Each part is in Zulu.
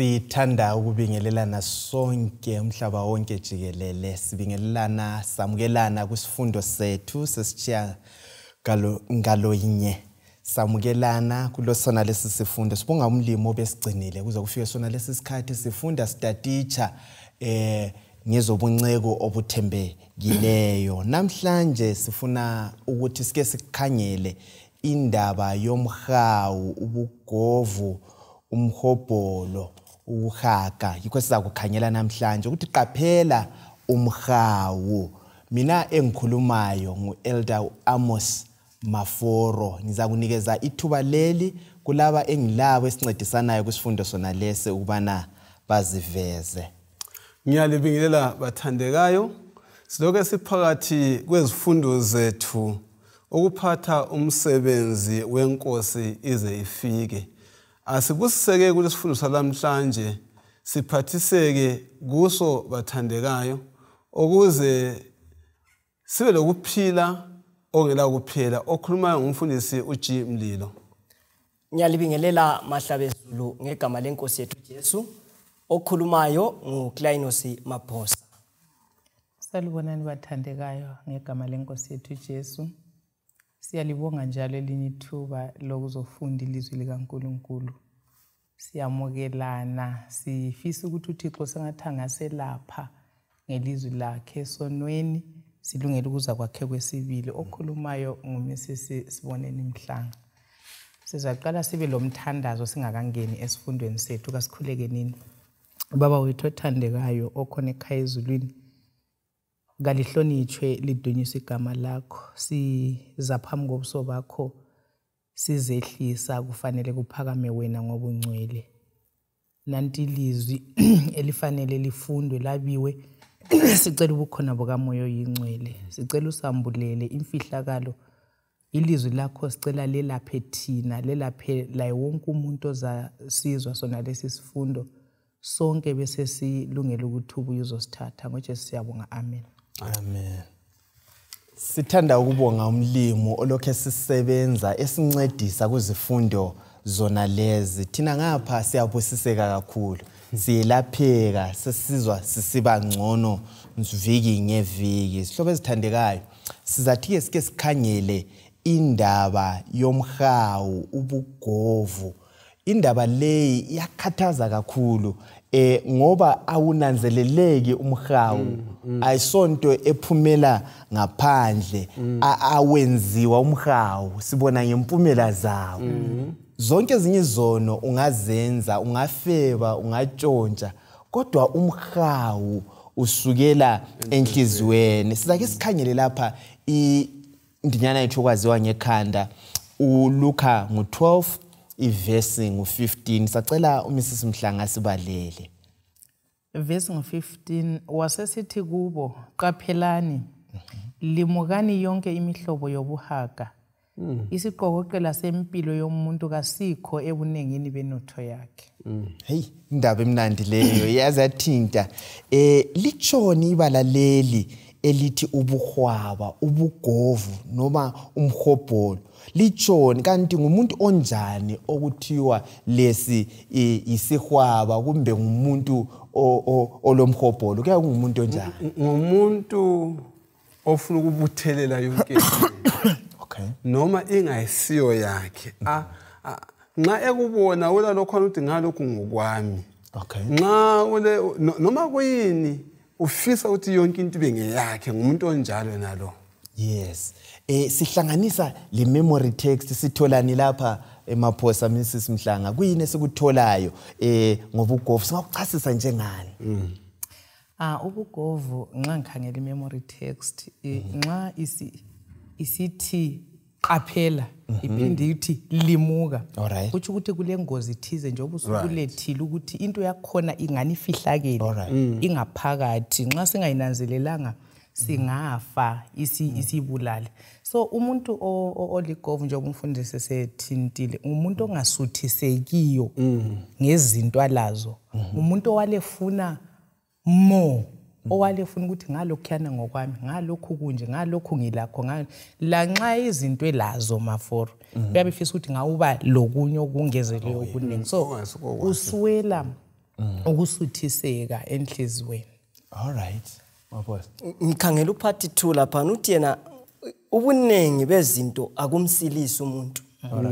Sithanda ukubingelelana sonke umhlaba wonke jikelele, sibingelelana samukelana kwisifundo sethu sesitshiya ngalo yinye. Samukelana kulosona lesi sifundo, sibonga umlimi obesigcinile kuze kufike sona lesi sikhathi sifunda sitatitsha ngezobunceko obuthembekileyo. Namhlanje sifuna ukuthi sike sikhangele indaba yomhawu, ubugovu, umhobholo, ukuhaga. Yikho sizakukhangela namhlanje ukuthi qaphela umhawu. Mina engikhulumayo ngu-Elder Amos Maforo. Ngizakunikeza ithuba leli kulaba engilabo esincedisanayo kwisifundo sona lesi ukubana baziveze. Ngiyalibingelela bathandekayo. Silokhu siphakathi kwezifundo zethu ukuphatha umsebenzi wenkosi ize ifike. Asibusiseke kulesifundo salamhlanje, siphathiseke kuso bathandekayo, ukuze sibe lokuphila ongela kuphela. Okhulumayo ngumfundisi uG Mlilo. Ngiyalibingelela mahlabezulu ngegama lenkosi yethu Jesu. Okhulumayo nguKlainos Maphosa. Salibonani bathandekayo ngegama lenkosi yethu Jesu. Siyalibonga njalo elinye ithuba lokuzofunda ilizwi likaNkulunkulu. Siyamukelana, sifisa ukuthi uThixo sengathi angaselapha ngelizwi lakhe esonweni, silungele ukuza kwakhe kwesibili. Okhulumayo nguMrs Siboneni Mhlanga. Sizaqala sibe lomthandazo singakangeni esifundweni sethu. Kasikhuleke nini. Baba wethu othandekayo okhona ekhaya ezulwini, kalihlonitshwe lidunyiswe igama lakho. Siza phambi kobuso bakho sizehlisa, kufanele kuphakame wena ngoba ungcwele. Nanti ilizwi elifanele lifundwe labiwe, sicela ubukhona bukaMoya oyingcwele, sicela usambulele imfihlakalo. Ilizwi lakho sicela lelaphe thina, lelaphe laye wonke umuntu ozasizwa sona lesi sifundo sonke, bese silungele ukuthi ubuye uzosithatha. NgoJesu siyabonga, amen. Amen. Sithanda ukubonga umlimi olokhu esisebenza esincedisa kuzifundo zona lezi. Thina ngapha siyabusiseka kakhulu, siyelapheka, sesizwa sisiba ngcono viki ngeviki. Sihlobo ezithandekayo, sizathi-ke sike sikhangele indaba yomhawu, ubugovu. Indaba leyi iyakhathaza kakhulu ngoba awunanzeleleki umhawu, ayisonto ephumela ngaphandle, awenziwa umhawu, sibona ngempumela zawo. Zonke ezinye izono ungazenza, ungafeba, ungatshontsha, kodwa umhawu usukela enhliziyweni. Sizake sikhangele lapha indinyana yethu okwaziwa ngekhanda, uLuka ngu-12 ivesi ngu-15. Sacela uMrs Mhlanga sibalele. Verse ngo-15, wasesithi kubo, qaphelani, limukani yonke imihlobo yobuhaga. Isiqokoqela sempilo yomuntu kasikho ebunengini benotho yakhe. Hey, indaba emnandi leyo, yaze yathinta. Litshoni ibala leli elithi ubuhwaba, ubugovu noma umhobholo? Litshoni kanti ngumuntu onjani okuthiwa lesi isihwaba kumbe ngumuntu olomhobholo? Kuyabe kungumuntu onjani? Ngumuntu ofuna ukubuthelela yonke into. Noma ingayisiyo yakhe. Nxa ekubona ulalokhona ukuthi ngalokhu ngokwami. Nxa ule noma kuyini ufisa ukuthi yonke into ibe ngeyakhe, ngumuntu onjalo nalo. Yes. Sihlanganisa le memory text, sitholani lapha eMaphosa, Mrs Mhlanga? Kuyini esikutholayo ngobugovu? Singakuchasisa njengani? Ubugovu, nxa ngikhangela i-memory text, nxa isithi qaphela, iphinde ithi limuka, kutsho ukuthi kule ngozi thize njengoba usukulethile ukuthi into yakhona ingani ifihlakele ingaphakathi, nxa singayinanzelelanga singafa isibulale. So umuntu oligovu, njengoba umfundisi sethintile, umuntu ongasuthisekiyo ngezinto alazo, umuntu owalefuna more, owalefuna ukuthi ngalokhuyana ngokwami, ngalokhu kunje, ngalokhu ngilakho, lanxa izinto elazo maforo, uyabe efisa ukuthi ngawuba lokunye okungezelweyo okuningi. So Ongasikokwazi. Uswela Ukusuthiseka enhliziyweni. All right. Mabona. Ngikhangela upart 2 lapha uthi yena ubuningi bezinto akumsilisi umuntu.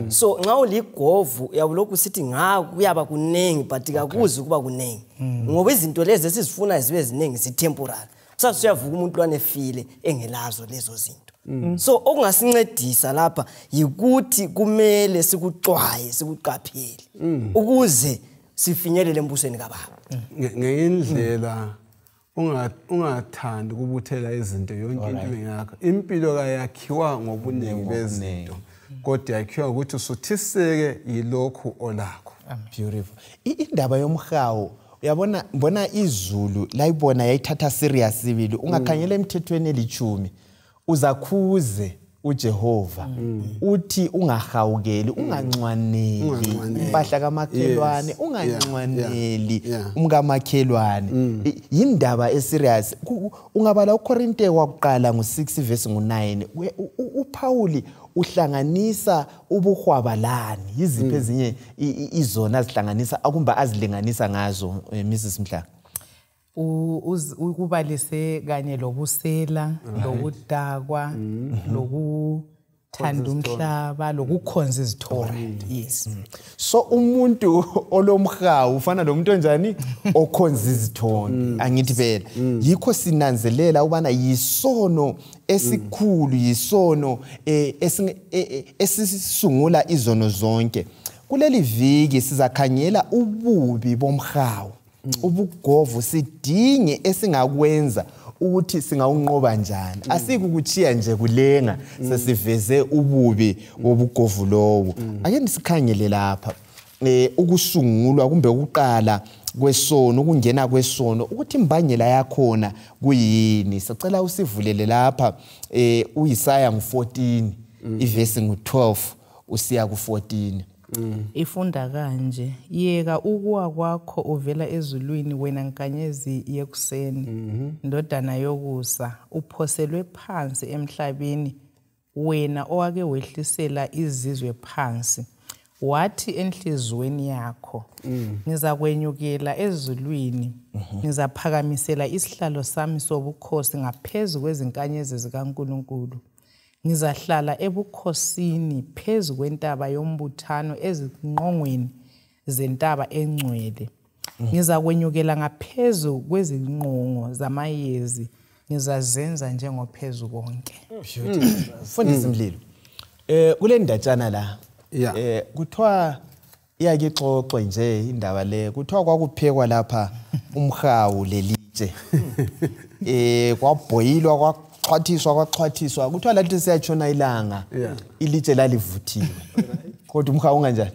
So nxa uligovu uyabulokhu sithi nga kuyaba kuningi but kakuzi kuba kuningi. Ngoba izinto lezi esizifuna zibe ziningi zi temporary. Kusasa uyavuka umuntu lwanefile engelazo lezo zinto. So okungasincedisa lapha yikuthi kumele sikuxwaye sikuqaphele ukuze sifinyelele embusweni kaBaba. Ngendlela ungathandi ukubuthela izinto yonke into ngakho. Impilo kayakhiwa ngobuningi bezinto. Kodwa yakhiwa ukuthi usuthiseke yilokhu olakho. Beautiful. Indaba yomhawu uyabona mbona izulu layibona yayithatha serious sibili. Ungakhangela emthethweni elithumi uzakhuze uJehova uthi ungahawukeli ungancwaneli impahla kamakhelwane ungancwaneli umkamakhelwane. Yindaba eserious. Ungabala uKorinte wakuqala ngo6 verse ngo9 uPauli uhlanganisa ubuhwabalani. Yiziphi ezinye izona azihlanganisa akumba azilinganisa ngazo Mrs Mhlanga? Ukubalise kanye lobusela, lokudakwa, lokuthanda umhlaba, lokukhonza izithombe. Yes. So umuntu olomhawu ufana lomuntu onjani okhonza izithombe. Angithi phela yikho sinanzelela ubana yisono esikhulu, yisono esisungula izono zonke. Kuleli viki sizakhangela ububi bomhawu, ubugovu, sidinge esingakwenza ukuthi singawunqoba njani. Asikukuchiya nje kulenga sesiveze ububi bobugovu lowo. Ake nisikhangele lapha ukusungulwa kumbe ukuqala kwesono, ukungena kwesono, ukuthi imbangela yakhona kuyini. Sicela usivulele lapha uIsaya ngo14 ivesi ngo12 usiya ku14. Ifunda kanje: yeka ukuwa kwakho uvela ezulwini wena nkanyezi yekuseni, ndodana yokusa, uphoselwe phansi emhlabeni wena owake wehlisela izizwe phansi. Wathi enhlizweni yakho, ngizakwenyukela ezulwini, ngizaphakamisela isihlalo sami sobukhosi ngaphezu kwezinkanyezi zikaNkulunkulu. Ngizahlala ebukhosini phezu kwentaba yombuthano ezinqongweni zentaba engcwele. Ngizakwenyukela ngaphezu kwezinqongo zamayezi, ngizazenza njengophezu konke. Mfundisi Mlilo, kule ndatshana la kuthiwa iyake ixoxwe nje indaba le, kuthiwa kwakuphekwa lapha umhawu lelitshe. Kwabhoyilwa kwaxhwathiswa kuthiwa lathi siyatshona ilanga ilitshe lalivuthiwe kodwa umhawu unganjani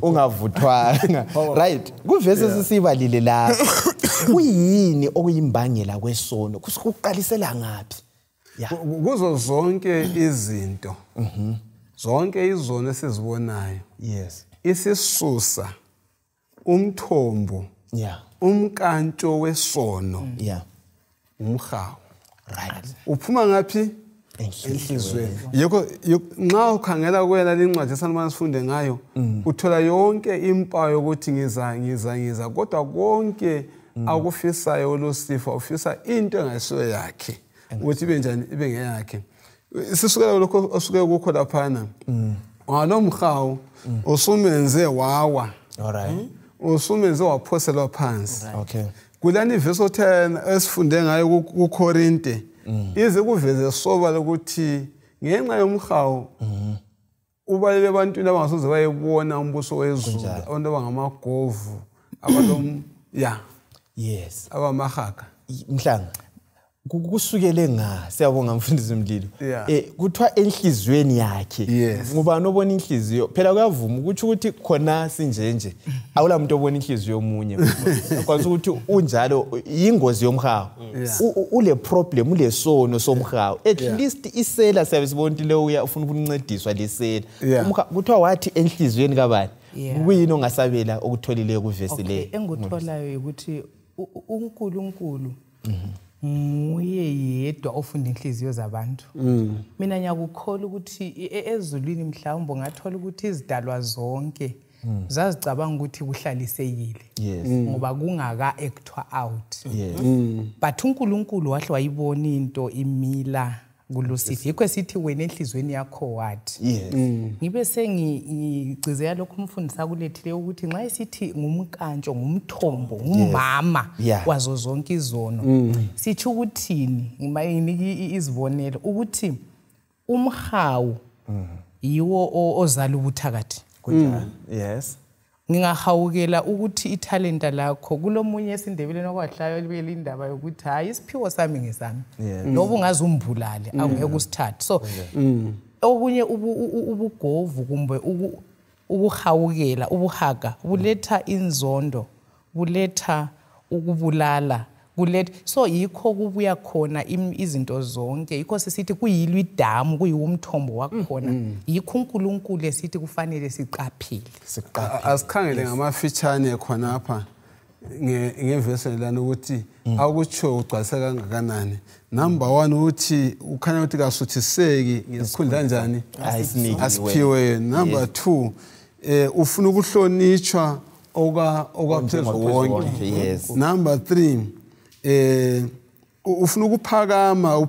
ungavuthwanga. Right, kuvese sisibalile lapha kuyini okuyimbangela kwesono, kuqalisela ngaphi? Kuzo zonke izinto, zonke izono esizibonayo, yes, isisusa umthombo, umkantsho wesono, umhawu. Right. Uphuma ngaphi? Enhliziyweni. Yikho nxa ukhangela kwena lencwadi esanibona sifunde ngayo, uthola yonke impawu yokuthi ngiza kodwa konke akufisayo uLucifer ufisa into engayisiyo yakhe ukuthi ibe njani, ibe ngeyakhe. Sisukela lokho osuke kukho laphana. Ngalomhawu usumenze wawa. All right. Usumenze waphoselwa phansi. Okay. Kulani verse 10 esifunde ngayo kuKorinte ize kuveze soba lokuthi ngenxa yomhawu ubalele ebantwini abangasoze bayebona umbuso wezulu, abantu abangamagovu, abalom yes, abamahaka. Mhlanga kusukele nga siyabonga Mfundisi Mlilo. Kuthiwa enhliziyweni yakhe. Ngubani obona inhliziyo? Phela kuyavuma ukuthi ukuthi khona sinje nje awula muntu obona inhliziyo yomunye. Kwazi ukuthi unjalo ingozi yomhawu. Ule problem, ule sono somhawu. At least isela siyabe sibona ukuthi leyo uyafuna ukuncediswa lesela. Kuthiwa wathi enhliziyweni kabani? Kuyini ongasabela okutholileyo kuvesi le? Engikutholayo ukuthi uNkulunkulu nguye yedwa ofunda inhliziyo zabantu. Mina ngiyakukholwa ukuthi ezulwini mhlawumbe ngathola ukuthi izidalwa zonke Zazicabanga ukuthi kuhlalisekile. Ngoba kungaka actwa out. But uNkulunkulu wahle wayibona into imila kuLucifer. Yikho sithi wena enhlizweni yakho wathi. Ngibe sengigcizela lokhu umfundisi akulethile ukuthi nxa esithi ngumkantsho, ngumthombo, ngumama wazo zonke izono. Sitsho ukuthini? Nginika izibonelo ukuthi umhawu yiwo ozala ubuthakathi. Kunjalo. Yes. Ngingahawukela ukuthi ithalenta lakho kulomunye esiNdebeleni okwahlayo libele indaba yokuthi hayi isiphiwo sami ngesami. Loba ungazumbulale awungeke usithathe. So okunye ubugovu kumbe ukuhawukela, ubuhaga buletha inzondo, buletha ukubulala, kuletha. So yikho kubuya khona izinto zonke. Yikho sisithi kuyilo idamu, kuyiwumthombo wakhona. Yikho uNkulunkulu esithi kufanele siqaphele. Asikhangele ngamafitshane khonapha ngevesi lana ukuthi akutsho ugcwalisa kangakanani. Number 1 uthi ukhanya ukuthi kasuthiseki ngesikhundla njani asiphiwe. Number 2 ufuna ukuhlonitshwa okwaphezulu wonke. Number 3 ufuna ukuphakama,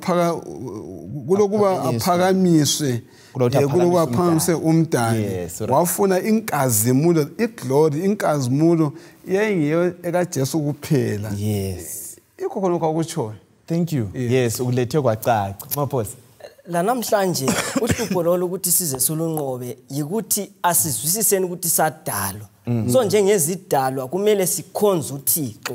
kulokuba aphakamiswe, kulokuba aphakamise umdali. Wafuna inkazimulo, iglory, inkazimulo yayingiyo ekaJesu kuphela. Yes. Ikho khona kwakutshoyo. Thank you. Yes, ukulethe kwacaca. Maphosa. La namhlanje uhlupho lolu ukuthi size sulunqobe yikuthi asizwisiseni ukuthi sadalwa. So njengezidalwa kumele sikhonze uThixo.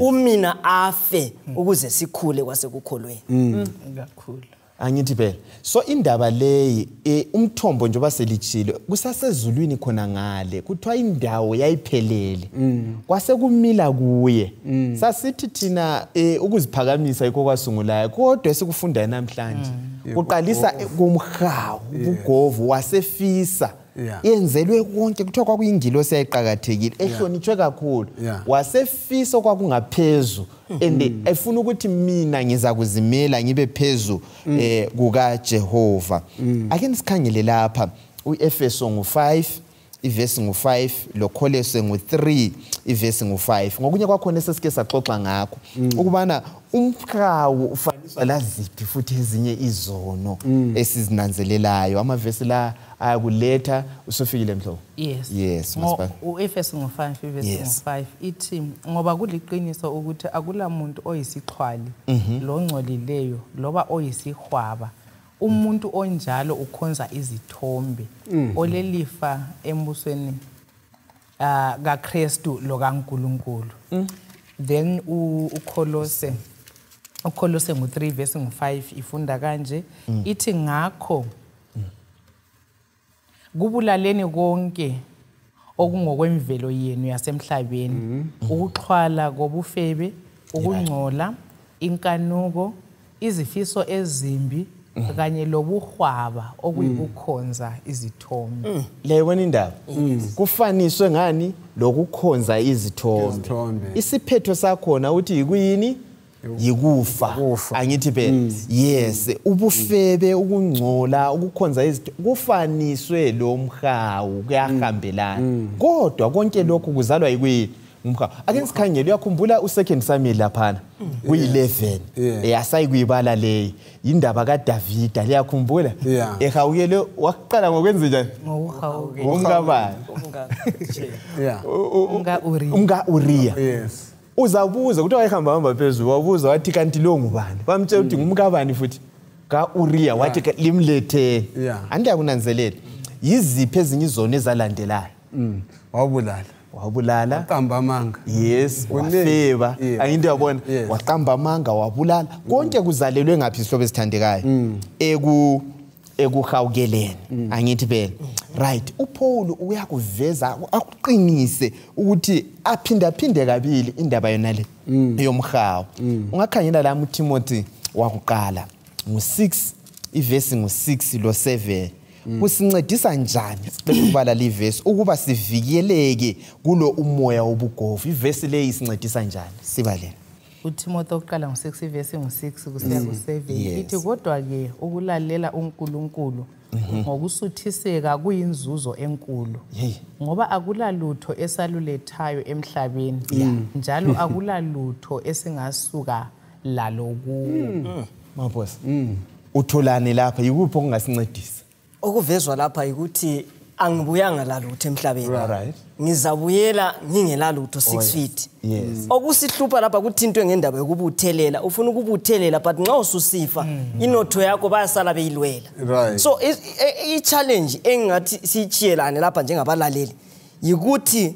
Umina afe ukuze sikhule kwasekukholweni. Kakhulu. Angithi phela. So indaba leyi umthombo njengoba selitshilo kusasezulwini khona ngale kuthiwa indawo yayiphelele. Kwase kumila kuye. Sasithi thina ukuziphakamisa yikho kwasungulayo kodwa esikufundayo namhlanje kuqalisa kumhawu ubugovu wasefisa. Yenzelwe konke kuthiwa kwakuyingilosi eyayiqakathekile ehlonitshwe kakhulu. Wasefisa kwakungaphezulu and efuna ukuthi mina ngiza kuzimela ngibe phezu kuka Jehova. Ake nisikhangele lapha uEfeso ngo5 ivesi ngo5 loKholose ngo3 ivesi ngo5. Ngokunye kwakhona esesike saxoxa ngakho ukubana umkhawu ufaniswa laziphi futhi ezinye izono esizinanzelelayo. Amavesi la ayakuletha usufikile mhlobo. Yes. Yes, uEfeso ngo5 ivesi ngo5 ithi ngoba kuliqiniso ukuthi akula muntu oyisixhwali longcolileyo loba oyisihwaba. Umuntu onjalo ukhonza izithombe olelifa embusweni kaKristu lokaNkulunkulu. Then uKholose ngo3 verse ngo5 ifunda kanje ithi ngakho kubulaleni konke okungokwemvelo yenu yasemhlabeni, ukuxhwala kobufebe, ukungcola, inkanuko, izifiso ezimbi kanye lobuhwaba okuyikukhonza izithombe. Leyibona indaba kufaniswe ngani lokukhonza izithombe. Isiphetho sakhona uthi yikuyini? Yikufa. Angithi phela. Yes, ubufebe, ukungcola, ukukhonza izithombe kufaniswe lo mhawu kuyahambelana. Kodwa konke lokhu kuzalwa yikuyini? Umhawu. Ake sikhangele, uyakhumbula u2 Samuel laphana kuyi11 eyasayikuyibala leyi indaba kaDavida, liyakhumbula? Ehawukele waqala ngokwenza njani? Ngokuhawukela. Umkabani? Umka Uriya. Yes. Uzabuza ukuthi wayehamba hamba phezulu, wabuza wathi kanti lo ngubani? Bamtshela ukuthi ngumkabani futhi kaUriya, wathi limlethele. Andiyakunanzelela. Yiziphi ezinye izono ezalandelayo? Wabulala. Wabulala, waqamba amanga. Yes, wafeba. Angithi uyabona, waqamba amanga, wabulala. Konke kuzalelwe ngaphi isihlobo esithandekayo? Ekuhawukeleni. Angithi phela. Right, uPaul uyakuveza akuqinise ukuthi aphinda phinde kabili indaba yona le yomhawu. Ungakhangela la uTimothy wakuqala ngo6 ivesi ngo6 lo 7. Kusincedisa njani sibala le verse ukuba sivikeleke kulo umoya wobugovu? Ivesi leyi isincedisa njani? Sibalele. uTimothy oqala ngo6 ivesi ngo6 kusiya ku7 ithi kodwa ke ukulalela uNkulunkulu Ngokusuthiseka kuyinzuzo enkulu. Ngoba akulalutho esalulethayo emhlabeni. Njalo akulalutho esingasuka lalo kuwo. Maphosa. Utholani lapha yikuphi okungasincedisa? Okuvezwa lapha ukuthi angibuyanga lalutho emhlabeni. Right. Ngizabuyela ngingelalutho 6 feet. Yes. Okusihlupha lapha kuthintwe ngendaba yokubuthelela, ufuna ukubuthelela but nxa ususifa inotho yakho bayasala beyilwela. Right. So i-challenge engathi siyitshiyelane lapha njengabalaleli yikuthi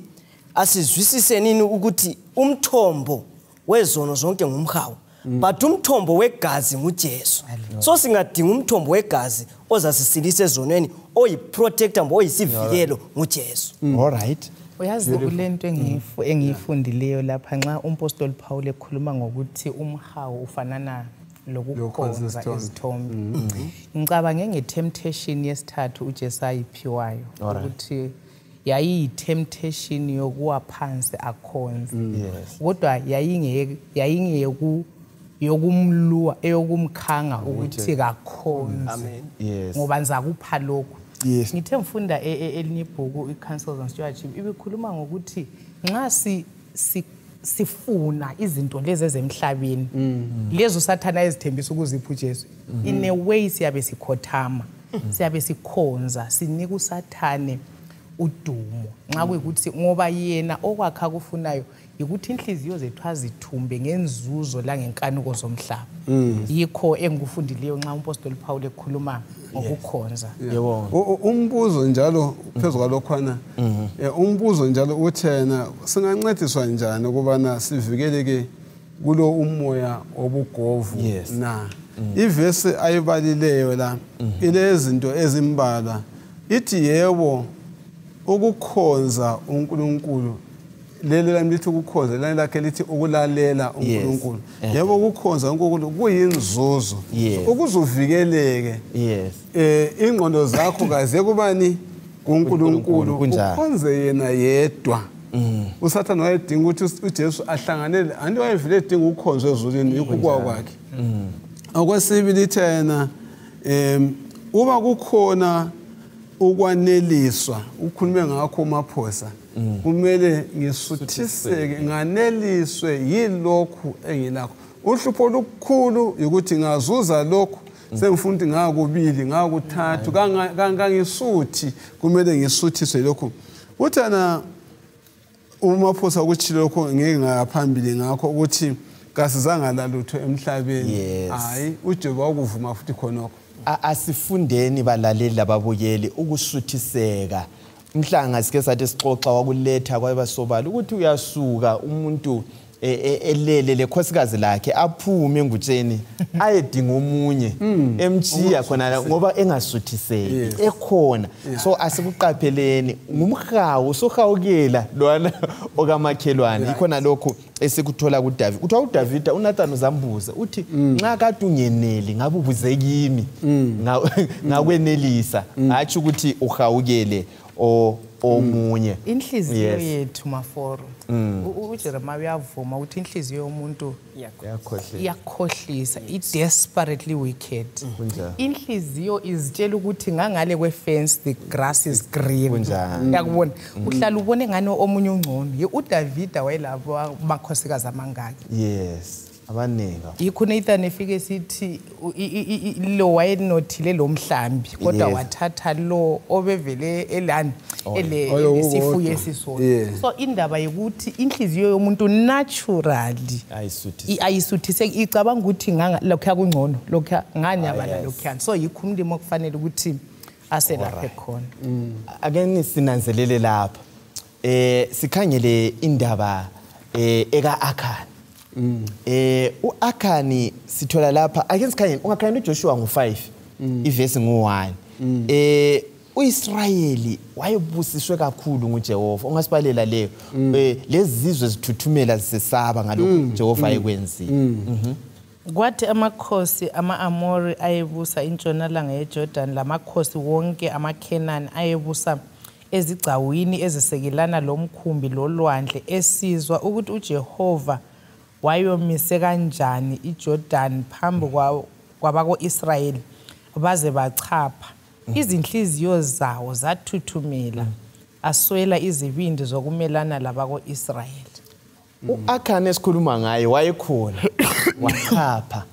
asizwisisenini ukuthi umthombo wezono zonke ngumhawu. But umthombo wegazi nguJesu. So singadinga umthombo wegazi ozasisilisa ezonweni, oyiprotector oyisivikelo nguJesu. All right. Uyazi kulento engiyifundileyo lapha nxa umpostoli Paul ekhuluma ngokuthi umhawu ufanana lokukhonza izithombe. Ngicabange nge-temptation yesithathu uJesu ayiphiwayo ukuthi yayiyi-temptation yokuwa phansi akhonze. Kodwa yayingeyoku yokumlua eyokumkhanga ukuthi kakhonze. Ngoba nizakupha lokhu. Ngithe ngifunda elinye ibhuku i-Councils on Stewardship ibikhuluma ngokuthi nxa sifuna izinto lezi ezemhlabeni lezo sathana ezithembisa ukuzipha uJesu, in a way siyabe sikhothama, siyabe sikhonza, sinika uSathane udumo. Nxa kuyikuthi ngoba yena okwakha kufunayo ukuthi inhliziyo zethu azithumbe ngenzuzo la ngenkanuko zomhlaba. Yikho engikufundileyo nxa umpostoli Paul ekhuluma ngokukhonza. Yebo. Umbuzo njalo phezu kwalokhwana, umbuzo njalo uthena singancediswa njani ukubana sivikeleke kulo umoya obugovu na? Ivesi ayibalileyo la ilezinto ezimbalwa, ithi yebo ukukhonza uNkulunkulu, leli lami lithi ukukhonza, leli lakhe lithi ukulalela uNkulunkulu. Yebo ukukhonza uNkulunkulu kuyinzuzo ukuzuvikeleke. Ingqondo zakho kaze kubani? kuNkulunkulu, ukhonze yena yedwa. uSathane wayedinga ukuthi uJesu ahlanganele, anti wayevele edinga ukukhonza ezulwini yikho kwakhe. Okwesibili thena uma kukhona ukwaneliswa, ukhulume ngakho uMaphosa, kumele ngisuthiseke nganeliswe yilokhu engilakho. Uhlupho olukhulu ukuthi ngazuza lokhu sengifuna ukuthi ngakubili ngakuthathu kangisuthi, kumele ngisuthiswe lokhu. Uthana uMaphosa ukuchilo lokho ngeke ngaphambili ngakho ukuthi kasizanga lalutho emhlabeni. Hayi, uJehova ukuvuma futhi khonokho. Asifundeni balaleli lababukeli ukusuthiseka. Mhlanga sike sathi sixoxa wakuletha kwabasobala ukuthi uyasuka umuntu elele lekhosikazi lakhe aphume engutsheni ayedinga omunye emchiya khona ngoba engasuthiseki ekhona. So asikuqapheleni ngumhawu sohawukela lwana okamakhelwane. Ikhona lokho esikuthola kuDavid. Kuthiwa uDavida uNathan uzambuza uthi nxa kade ungeneli ngabe ubuze kimi ngakwenelisa, hathi ukuthi uhawukele omunye. Inhliziyo yethu Maforo, uJeremiah uyavuma ukuthi inhliziyo yomuntu iyakhohlisa, i-desperately wicked. Inhliziyo izitshela ukuthi ngangale kwe-fence the grass is green. Uyakubona, uhlala ubone ngani omunye ungcono. uDavida wayelabo amakhosikazi amangaki. Abaningi. Yikho Nathan efike sithi lo wayenothile lo mhlambi kodwa wathatha lo obevele elani ele sifuye esisodwa. So indaba yokuthi inhliziyo yomuntu naturally ayisuthise, icabanga ukuthi lokho kungcono, lokho nganyabala lokho. So yikho umlimo okufanele ukuthi aselaphe khona. Ake sinanzelele lapha. Sikhangele indaba eka Akhani. uAkhani sithola lapha, ake sikhangele ungakhangela uJoshua ngo5 ivesi ngo1. uIsrayeli wayebusiswe kakhulu nguJehova. Ungasibalela leyo lezi zizwe zithuthumela zisesaba ngalokho uJehova ayekwenzile. Kwathi amakhosi ama-Amori ayebusa intshonalanga yeJordan lamakhosi wonke amaKhenani ayebusa ezigcawini ezisekelana lomkhumbi lolwandle esizwa ukuthi uJehova wayomise kanjani iJordan phambi kwabako-Israyeli baze bachapha. Izinhliziyo zawo zathuthumela, aswela izibindi zokumelana labako-Israyeli. U-Akhani esikhuluma ngaye wayekhona, wachapha,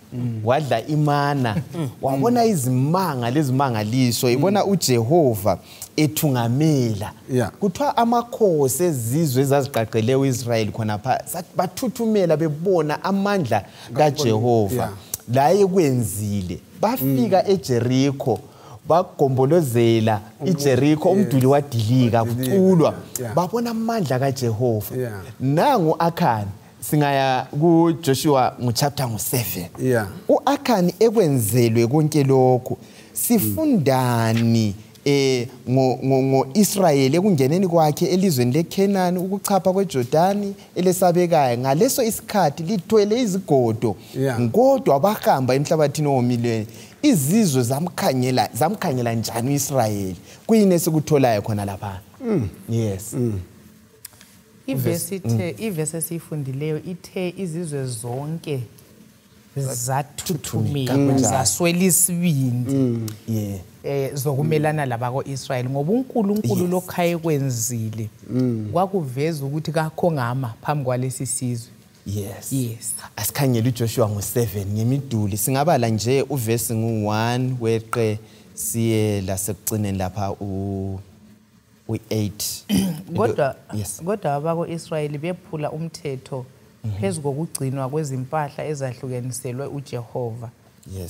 wadla imana, wabona izimanga lezimangaliso, ibona uJehova ethungamela. Kuthiwa amakhosi ezizwe ezaziqaqele uIsrayeli khonapha bathuthumela bebona amandla kaJehova la ekwenzile. Bafika eJeriko, bagombolozela iJeriko, umduli wadilika, kuculwa, babona amandla kaJehova. Nangu Akhani, singaya kuJoshua ngo-chapter ngo-7. U-Akhani ekwenzelwe konke lokhu. Sifundani ngo-Israyeli ekungeneni kwakhe elizweni leKhenani, ukuchapha kweJordani elesabekayo? Ngaleso isikhathi lithwele izigodo, kodwa bahamba emhlabathini owomileyo. Izizwe zamkhanyela njani uIsrayeli? Kuyini esikutholayo khona lapha? Yes. Ivesi esiyifundileyo ithe izizwe zonke zathuthumela, zaswela isibindi zokumelana labako-Israyeli, ngoba uNkulunkulu lokhu ayekwenzile kwakuveza ukuthi kakho ngama phambi kwalesi sizwe. Yes. Yes. Asikhangele uJoshua ngo-7 ngemiduli. Singabala nje uvesi ngu-1 weqe siye lasekucineni lapha u-8. Kodwa abako-Israyeli bephula umthetho phezu kokugcinwa kwezimpahla ezahlukaniselwe uJehova.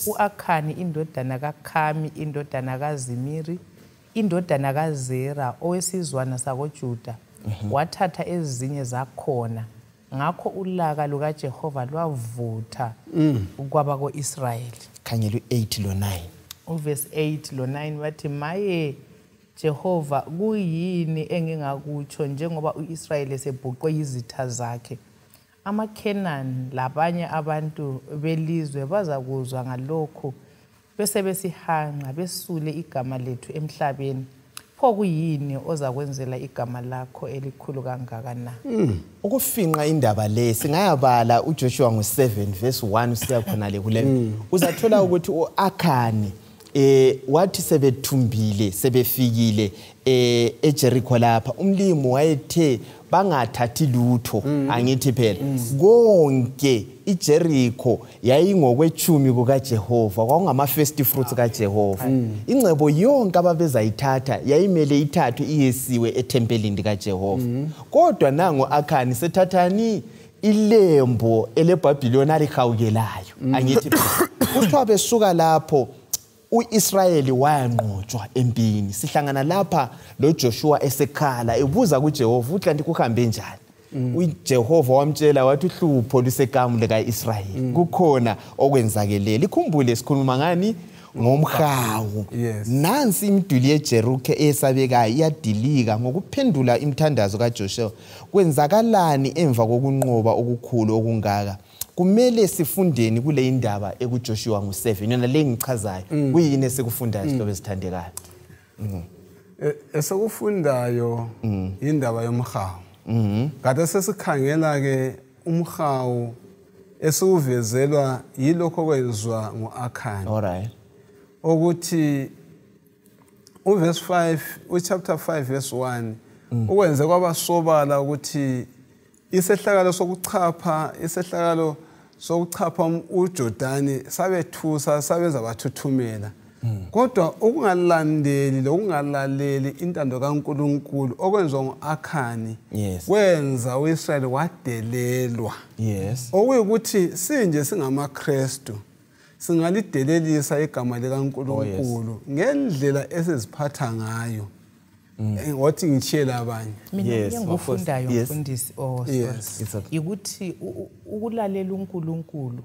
U-Akhani indodana kaKhami, indodana kaZimiri, indodana kaZera, owesizwana sakoJuda, wathatha ezinye zakhona. Ngakho ulaka lukaJehova lwavutha kwabako-Israyeli. Khangela u-8 lo-9. Uvesi 8 lo-9 wathi, maye Jehova, kuyini engingakutsho njengoba u-Israyeli esebhuqwe yizitha zakhe? AmaKhenani labanye abantu belizwe bazakuzwa ngalokhu, bese besihanqa, besule igama lethu emhlabeni. Pho kuyini ozakwenzela igama lakho elikhulu kangaka na? Ukufinqa indaba le singayabala uJoshua ngo-7 verse 1 usiya khona le kule. Uzathola ukuthi u-Akhani wathi sebethumbile, sebefikile eJeriko lapha, umlimi wayethe bangathathi lutho, angithi phela konke iJeriko yayingokwechumi kukaJehova, kwakungama first fruits kaJehova. Ingcebo yonke ababezayithatha yayimele ithathwe iyesiwe ethempelini likaJehova. Kodwa nango Akhani sethathani ilembo eleBhabhiloni alihawukelayo, angithi kuthiwa besuka lapho uIsrayeli wayanqotshwa empini. Sihlangana lapha loJoshua esekhala ebuza kuJehova ukuthi kanti kuhambe njani. uJehova wamtshela wathi uhlupho lusekamu likaIsrayeli, kukhona okwenzakelele. Ikhumbule sikhuluma ngani? Ngomhawu. Nansi imiduli yeJeriko eyesabekayo iyadilika ngokuphendula imithandazo kaJoshua. Kwenzakalani emva kokunqoba okukhulu okungaka? Kumele sifundeni kule indaba ekuJoshua ngo-7, yona le ngichazayo. Kuyini esikufundayo sihlobo esithandekayo? Esikufundayo indaba yomhawu. Kade sesikhangela ke umhawu esiwuvezelwa yilokho okwenziwa ngu-Akhani. Alright. Ukuthi uverse 5, uchapter 5 verse 1 ukwenze kwabasobala ukuthi isehlakalo sokuchapha uJordani sabethusa, sabenza bathuthumela. Kodwa ukungalandeli lokungalaleli intando kaNkuluNkulu okwenziwa ngu-Akhani kwenza uIsrayeli wadelelwa. Okuyikuthi sinje singamaKristu singalidelelisa igama likaNkuluNkulu ngendlela esiziphatha ngayo. Wathi ngitshela abanye. Mina engifundayo mfundisi, ukuthi ukulalela uNkulunkulu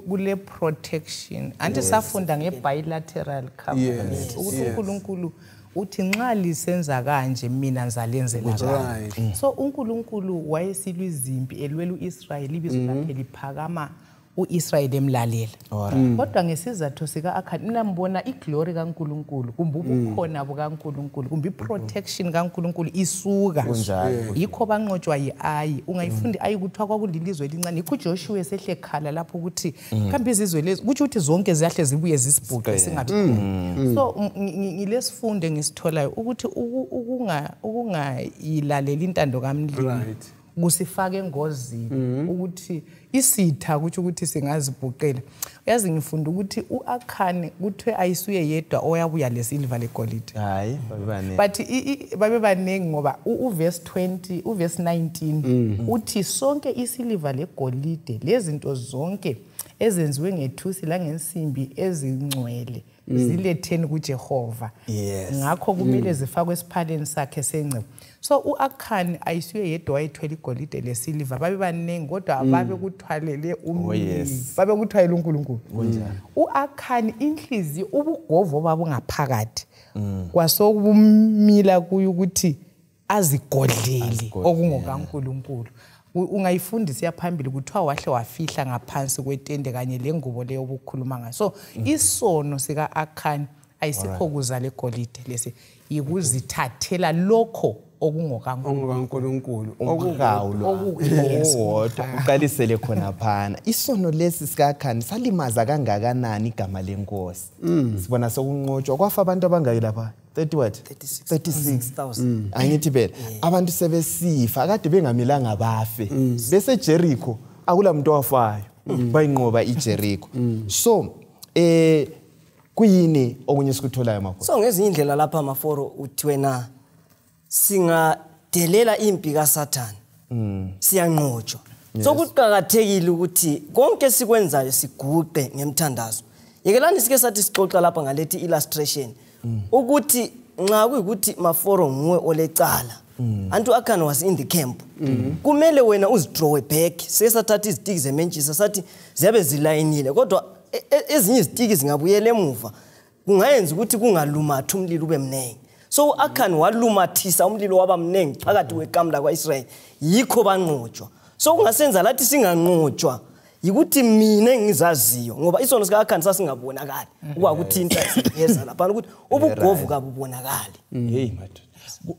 kule protection. Anti safunda nge-bilateral covenant ukuthi uNkulunkulu uthi nxa lisenza kanje mina ngizalenzela kanje. So uNkulunkulu wayesilwa izimpi elwela uIsrayeli, ibizo lakhe liphakama uIsrayeli emlalela. Kodwa ngesizathu sika Akhani nambona iglory kaNkuluNkulu kumbe ubukhona bukaNkuluNkulu kumbe iprotection kaNkuluNkulu isuka. Yikho banqotshwa yiAyi. Ungayifundi ayi kuthiwa kwakulilizwe elincane. Yikho uJoshua esehle khala lapho ukuthi kambe izizwe lezi kuthi ukuthi zonke ziyahle zibuye zisibhuqe singabi. So ngilesifundo engisitholayo ukuthi ukungayilaleli intando kaMlimi kusifaka engozini ukuthi isitha kuthi ukuthi singazibhuqela. Uyazi ngifunda ukuthi uAkhani kuthiwe ayisuye yedwa oyabuya lesilver legolide. Hayi babebaningi. But babebaningi ngoba uverse 20 uverse 19 uthi sonke isiliva legolide lezinto zonke ezenziwe ngethusi langensimbi ezingcwele ziletheni kuJehova. Ngakho kumele zifakwe esiphaleni sakhe sengcebo. So uAkhani ayisuye yedwa wayethwele igolide lesiliva, babe baningi kodwa babe kuthwalele babe kuthwalele uNkulunkulu. uAkhani inhliziyo ubugovo babungaphakathi kwasokumila kuyo ukuthi azigodlele okungokaNkulunkulu. Ungayifundisi yaphambili kuthiwa wahle wafihla ngaphansi kwetende kanye lengubo leyo obukhuluma ngayo. So isono sika Akhani ayisikho kuza legolide lesi, yikuzithathela lokho okungokaNkulunkulu okuwodwa uqalisele khona phana. Isono lesi sika Akhani salimaza kangakanani igama lenkosi? Sibona sokunqotshwa kwafa abantu abangaki lapha? 30 what? 36,000. Angithi phela abantu sebesifa akade bengamelanga bafe. Bese Jericho akula muntu owafayo bayinqoba iJericho. So kuyini okunye sikutholayo makho? So ngezinye indlela lapha Maforo uthi wena singadelela impi kaSathane siyanqotshwa. So kuqhakathekile ukuthi konke sikwenzayo siguqe ngemthandazo. Yekelani sike sathi sixoxa lapha ngalethi illustration ukuthi nxa kuyikuthi Maforo nguwe olecala antu Akhani was in the camp, kumele wena uzidrawe back. Sesathatha izitiki zementshisa sathi ziyabe zilayinile kodwa ezinye izitiki zingabuyela emuva kungayenza ukuthi kungalumathi umlilo ube mnengi. So Akhani walumathisa umlilo waba mnengi phakathi kwekamu lakwaIsrayeli, yikho banqotshwa. So kungasenza lathi singanqotshwa yikuthi mina engizaziyo ngoba isono sika Akhani sasingabonakali ukwakuthinta siyeza lapha ukuthi ubugovu kabubonakali. Hey madoda,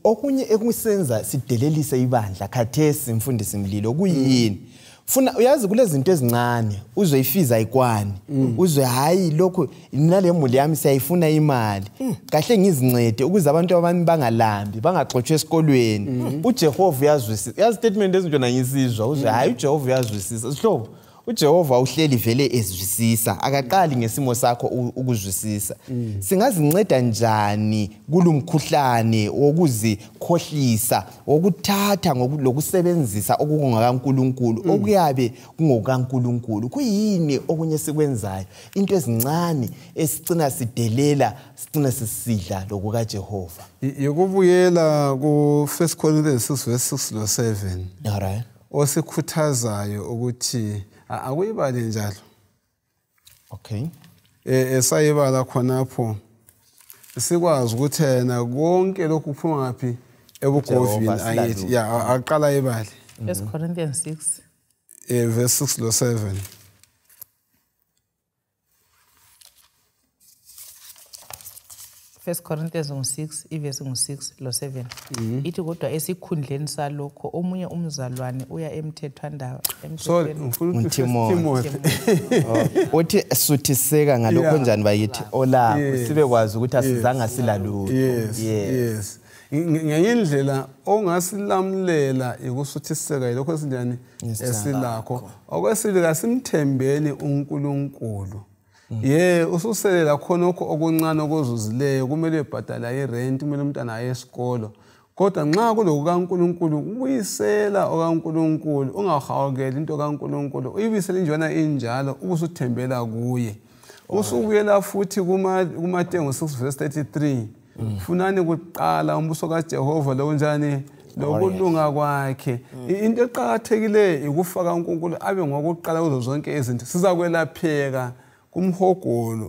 okunye ekusenza sidelelise ibandla khathesi mfundisi Mlilo kuyini? Funa uyazi kulezinto ezincane uzoyifiza ikwani uzwe hayi lokho nale muli yami siyayifuna imali kahle ngizincede ukuze abantu abami bangalambi bangaxotshwa esikolweni. uJehova uyazwisisa. Yazi statement ezinjona ngisizwa uzwe hayi uJehova uyazwisisa. Sihlobo uJehova uhleli vele ezwisisa, akaqali ngesimo sakho ukuzwisisa. Singazinceda njani kulumkhuhlane wokuzikhohlisa, wokuthatha lokusebenzisa okungakaNkulunkulu okuyabe kungokaNkulunkulu? Kuyini okunye sikwenzayo into ezincane esicina sidelela sicina sisidla lokukaJehova? Yokubuyela ku 1 Corinthians 6 verse 6 lo 7. All right. Osikhuthazayo ukuthi akuyibale njalo. Okay. Esayibala khonapho sikwazi ukuthi yena konke lokhu kuphuma ngaphi ebugovini angithi ya aqala ibale. 1 Corinthians 6 verse 6 lo 7. 1 Corinthians 6 ivesi 6 lo 7 ithi kodwa esikhundleni salokho omunye umzalwane uya emthethwandaba. Sorry, ngifuna uTimothy. Uthi suthiseka ngalokho njani bayithi olapho sibe kwazi ukuthi asizanga silalutho. Yes. Ngenye indlela ongasilamulela ikusuthiseka yilokho esinjani esilakho. Okwesibili asimthembeni uNkulunkulu. Ye ususelela khonokho okuncane okuzuzileyo kumele ubhadala irent, kumele umntana aye esikolo. Kodwa nxa kuloku kaNkulunkulu ubuyisela okaNkulunkulu, ungahawukeli into kaNkulunkulu, uyibuyisele njena injalo ubusuthembela kuye. Usubuyela futhi kuMateyu 6 verse 33. Funani kuqala umbuso kaJehova lokunjani lokulunga kwakhe. Into eqhakathekileyo ukufaka uNkulunkulu abe ngokuqala kuzo zonke izinto. Sizakwelapheka kumhogolo,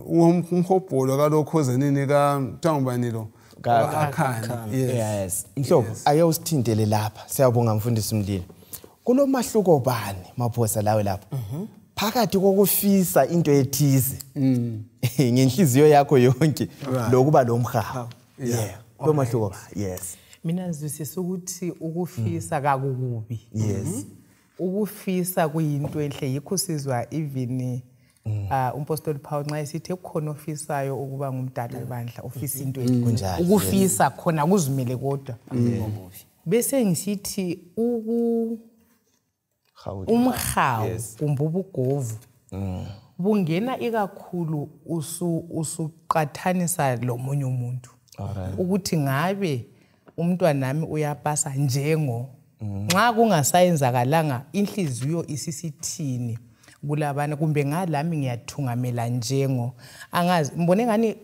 umhobholo kalokho zenini ka thangubani lo Akhani. Yes. Mhlobo ake usithintele lapha. Siyabonga mfundisi Mlilo. Kulomahluko bani Maphosa lawe lapha? Phakathi kokufisa into ethize ngenhliziyo yakho yonke lokuba lo mhawu. Yeah. Lo mahluko. Yes. Mina ngizwisisa ukuthi ukufisa kakukubi. Yes. Ukufisa kuyinto enhle, yikho sizwa even umpostoli Paul nxa esithi kukhona ofisayo ukuba ngumdala webandla, ofisa into enhle. Ukufisa khona kuzimele kodwa. Bese ngisithi umhawu kumbe ubugovu bungena ikakhulu usuqathanisa lomunye umuntu. Ukuthi ngabe umntwanami uyapasa njengo nxa kungasayenzakalanga inhliziyo isisithini kulabana, kumbe ngalami ngiyathungamela njengo angazi ngibone ngani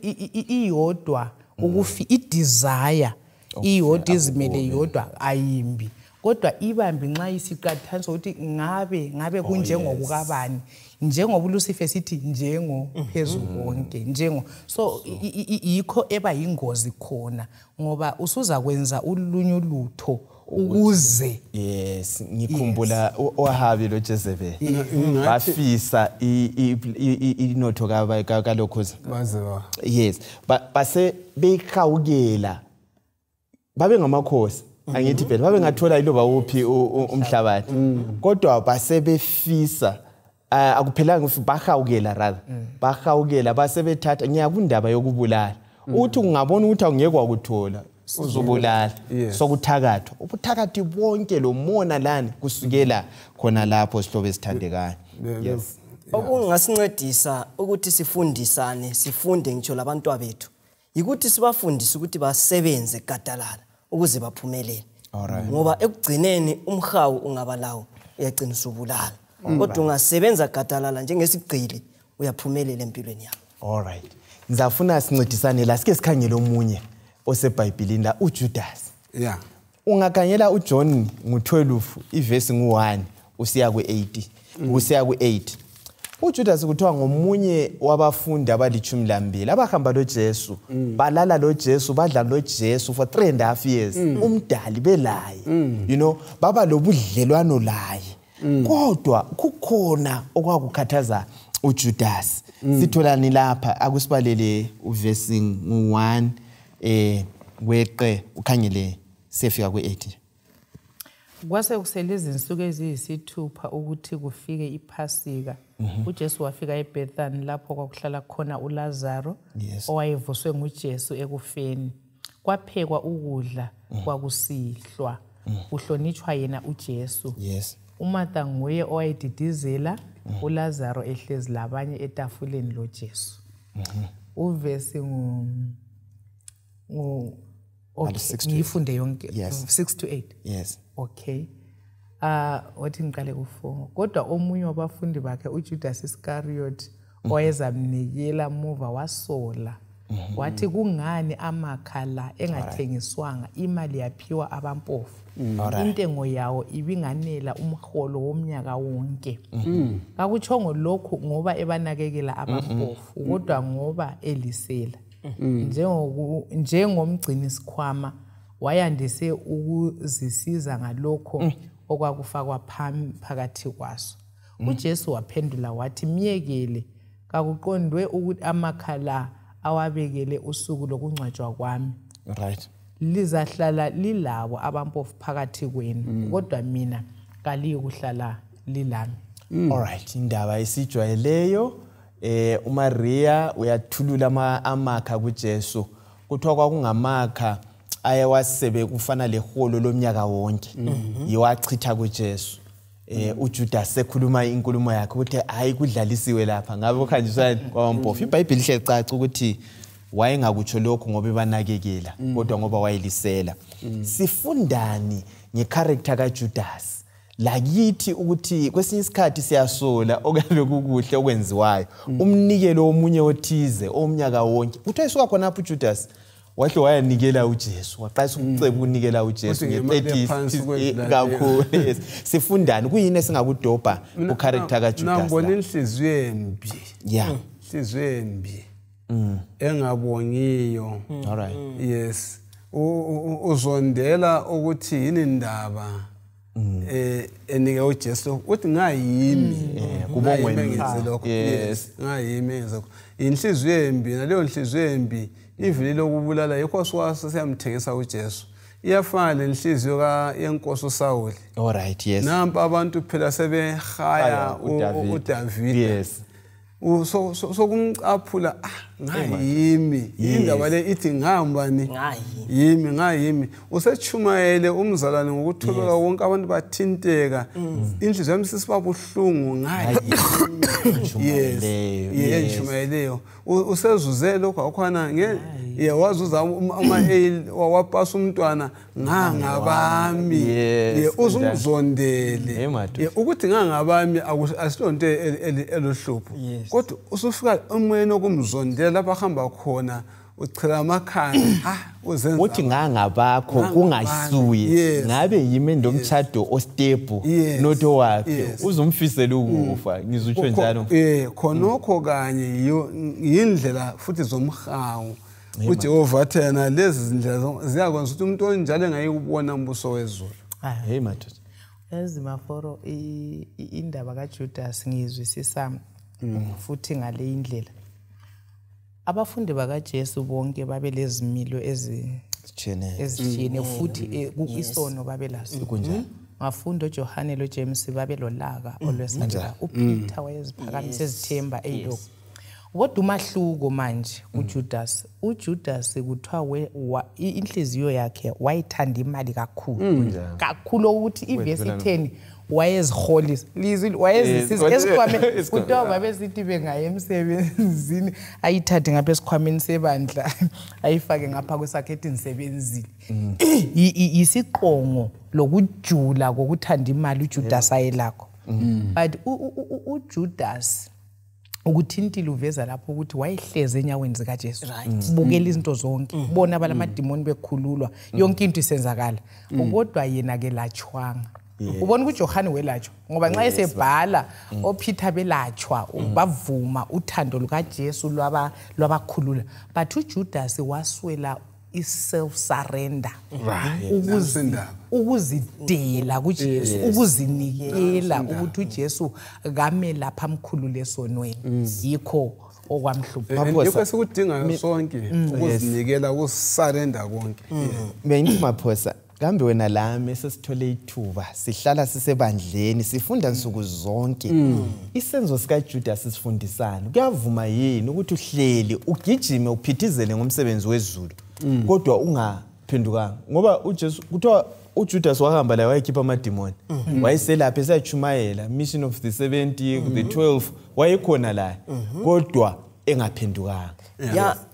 iyodwa ukufi i-desire iyodwa izimele yodwa ayimbi, kodwa ibambi nxa isiqathanisa ukuthi ngabe kunjengokukabani, njengoba uLucifer sithi njengo phezulu konke njengo. So yikho eba yingozi khona, ngoba usuza kwenza ulunye ulutho ukuze. Yes, ngikhumbula oHabi loJezebel bafisa inotho kalokhoza. Yes, base beyikhawukela babe ngamakhosi. Angithi phela babengathola iloba uphi umhlabathi, kodwa base befisa akuphelanga bahawukela rather bahawukela base bethatha ngiyakundaba yokubulala. Uthi ungabona ukuthi awungeke wakuthola uzobulala, sokuthakathwa ubuthakathi bonke lo mona lani kusukela khona lapho sihlobo esithandekayo. Yes. Okungasincedisa ukuthi sifundisane, sifunde ngitsho labantwa bethu, yikuthi sibafundise ukuthi basebenze gadalala ukuze baphumelele. Ngoba ekugcineni umhawu ungaba lawo uyagcina usubulala. Kodwa ungasebenza gadalala njengesigcili uyaphumelela empilweni yakho. Alright. Ngizafuna sincedisane la, sike sikhangele omunye oseBhayibhelini la, uJudas. Yeah. Ungakhangela uJohn ngo12 ivesi ngu1 usiya ku8. Usiya ku8. uJudas kuthiwa ngomunye wabafundi abali-12 abahamba loJesu, balala loJesu, badla loJesu for 3.5 years. Umdali belaye. You know, baba lobudlelwano laye. Kodwa kukhona okwakukhathaza uJudas. Sitholani lapha akusibalele uvesi ngu1 weqe ukhangele sefika ku8. Kwase kusele izinsuku eziyisithupha ukuthi kufike iPhasika. uJesu wafika eBethany lapho kwakuhlala khona uLazaro owayevuswe nguJesu ekufeni. Kwaphekwa ukudla kwakusihlwa, kuhlonitshwa yena uJesu. Yes. uMartha nguye owayedidizela, uLazaro ehlezi labanye etafuleni loJesu. Uvesi ngu ngiyifunde yonke 6 to 8. Yes. Okay. Wathi ngiqale ku4. Kodwa omunye wabafundi bakhe uJudas Iscariot owayezamnikela muva wasola. Wathi kungani amakha la engathengiswanga, imali yaphiwa abampofu. Intengo yawo ibinganela umholo womnyaka wonke. Kakuchongo lokhu ngoba ebanakekela abampofu, kodwa ngoba elisela. Njengomgcini sikhwama wayandise ukuzisiza ngalokho okwakufakwa phakathi kwaso. uJesu waphendula wathi miyekele, kakuqondwe ukuthi amakha la awabekele usuku lokungcwatshwa kwami. Right. Lizahlala lilabo abampofu phakathi kwenu, kodwa mina kaliyikuhlala lilami. Alright, indaba esijwayeleyo uMaria uyathulula amakha kuJesu. Kuthiwa kwakungamakha ayewasebe kufana leholo lomnyaka wonke. Yiwachitha kuJesu. uJudas sekhuluma inkulumo yakhe ukuthi hayi kudlalisiwe lapha, ngabe kuhanjiswa kwabampofu. iBhayibheli lihle caca ukuthi wayengakutsho lokhu ngoba ebanakekela, kodwa ngoba wayelisela. Sifundani ngecharacter kaJudas lakithi ukuthi kwesinye isikhathi siyasola okuyabe kukuhle okwenziwayo, umnikelo omunye othize omnyaka wonke. Kuthiwa isuka khona apho uJudas wahle wayanikela uJesu, waqalisa ukuceba ukunikela uJesu nge-30 kakhulu. Sifundani, kuyini esingakudobha kucharacter kaJudas? Nangibona inhliziyo embi. Yeah. Inhliziyo embi engabongiyo. All right. Yes. Uzondela ukuthi yini indaba Enike uJesu uthi ngayimi kubongwe ngenze lokho. Yes, ngayimi enze lokho. Inhliziyo embi naleyo nhliziyo embi ivile lokubulala, yikho siyamthengisa uJesu. Iyafana lenhliziyo yenkosi uSawuli. All right, yes. Nampa abantu phela sebehaya uDavid. Yes. Sokumcaphula ngayimi indaba le ithi ngihambani yimi ngayimi. Usechumayele umzalwane ngokuthobeka wonke abantu bathinteka, inhliziyo yami sisiba buhlungu ngayimi. Yes, yenchumayeleyo usezuze lokho akhona nge wazuza ama wapasa umntwana ngangabami uzumzondele ukuthi ngangabami asilonto eluhlupho. Kodwa usufika emoyeni okumzondela lapho ahamba khona uchela amakhanda uzenza uthi ngangabakho kungasuye ngabe yimi ndomtshado ostep not owakhe uzumfisela ukufa. Ngizutsho njalo khonokho kanye yindlela futhi zomhawu uJehova athena lezi zindlela ziyakwenza ukuthi umuntu onjalo engayikubona umbuso wezulu. Hey madoda, yazi Maforo, indaba kaJudas ngiyizwisisa futhi ngale indlela. Abafundi bakaJesu bonke babelezimilo ezitshiyene futhi isono babelaso. Ngafunda uJohane loJames babelolaka olwesabela. uPeter wayeziphakamisa ezithemba eyilokho. Kodwa umahluko manje kuJudas, uJudas kuthiwa inhliziyo yakhe wayithanda imali kakhulu. Kakhulu ukuthi ivesi 10 wayeziholisa lizwi wayezisiza esikhwameni. Kuthiwa babesithi bengaye emsebenzini ayithathe ngapha esikhwameni sebandla ayifake ngapha kwesakhe ethi nisebenzile. Isiqongo lokujula kokuthanda imali uJudas ayelakho. But uJudas ukuthintile uveza lapho ukuthi wayehleze enyaweni zikaJesu, bukela izinto zonke, bona abalamadimoni bekhululwa, yonke into isenzakala. Kodwa yena ke latshwanga. Ubona ukuthi uJohane welatshwa ngoba nxa esebhala oPeter belatshwa bavuma uthando lukaJesu lwabakhulula. But uJudas waswela i-self surrender, ukuzidela kuJesu, ukuzinikela ukuthi uJesu kame lapha amkhulule esonweni. Yikho okwamhlupha. Yikho esikudingayo sonke, ukuzinikela, ukusurrender konke. Mina ngithi Maphosa, kambe wena lami sesithole ithuba sihlala sisebandleni sifunda nsuku zonke isenzo sikaJudas sisifundisana. Kuyavuma yini ukuthi uhleli ugijime uphithizele ngomsebenzi wezulu kodwa ungaphendukanga? Ngoba uJesu kuthiwa uJudas wahamba la wayekhipha amadimoni, wayeselapha esachumayela mission of the 70 the 12 wayekhona la kodwa engaphendukanga.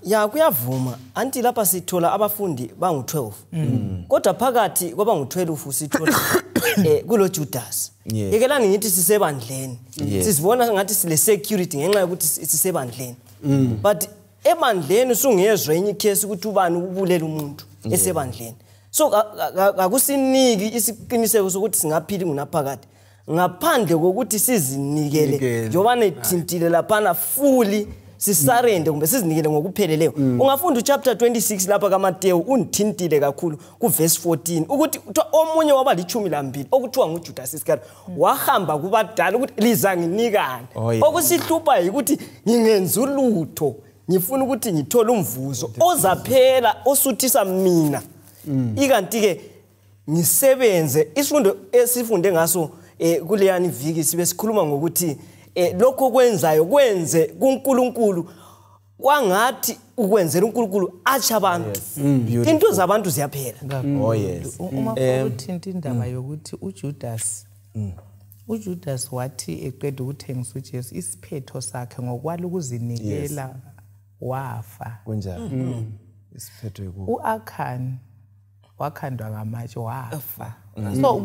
Ya kuyavuma. Anti lapha sithola abafundi bangu-12. Kodwa phakathi kwabangu-12 sithola kulo Judas. Yekelani ngithi sisebandleni. Sizibona ngathi sile security ngenxa yokuthi sisebandleni. But ebandleni usungezwe enye case ukuthi ubani ubulela umuntu esebandleni. So akusiniki isiqiniseko sokuthi singaphila ngunaphakade ngaphandle kokuthi sizinikele njengoba nethintile laphana fully sisarende kumbe sizinikele ngokupheleleyo. Ungafunda uchapter 26 lapha kaMateyu undithintile kakhulu kuverse 14 ukuthi omunye waba 12 okuthiwa nguJudas Iscariot wahamba kubadala ukuthi lizanginikani. Okusihlupha ukuthi ngingenza ulutho, ngifuna ukuthi ngithole umvuzo ozaphela osuthisa mina. Ikanti ke ngisebenze isifundo esifunde ngaso kuleyani viki sibe sikhuluma ngokuthi lokho kwenzayo kwenze kuNkulunkulu kwangathi ukwenzela uNkulunkulu atsha abantu. Into zabantu ziyaphela. Oh yes. Uma uthinta indaba yokuthi uJudas wathi eqeda ukuthengisa uJesu isiphetho sakhe ngokwala ukuzinikela wafa. Kunjalo. Isiphetho yikufa. uAkhan wakhandwa ngamatshe wafa. So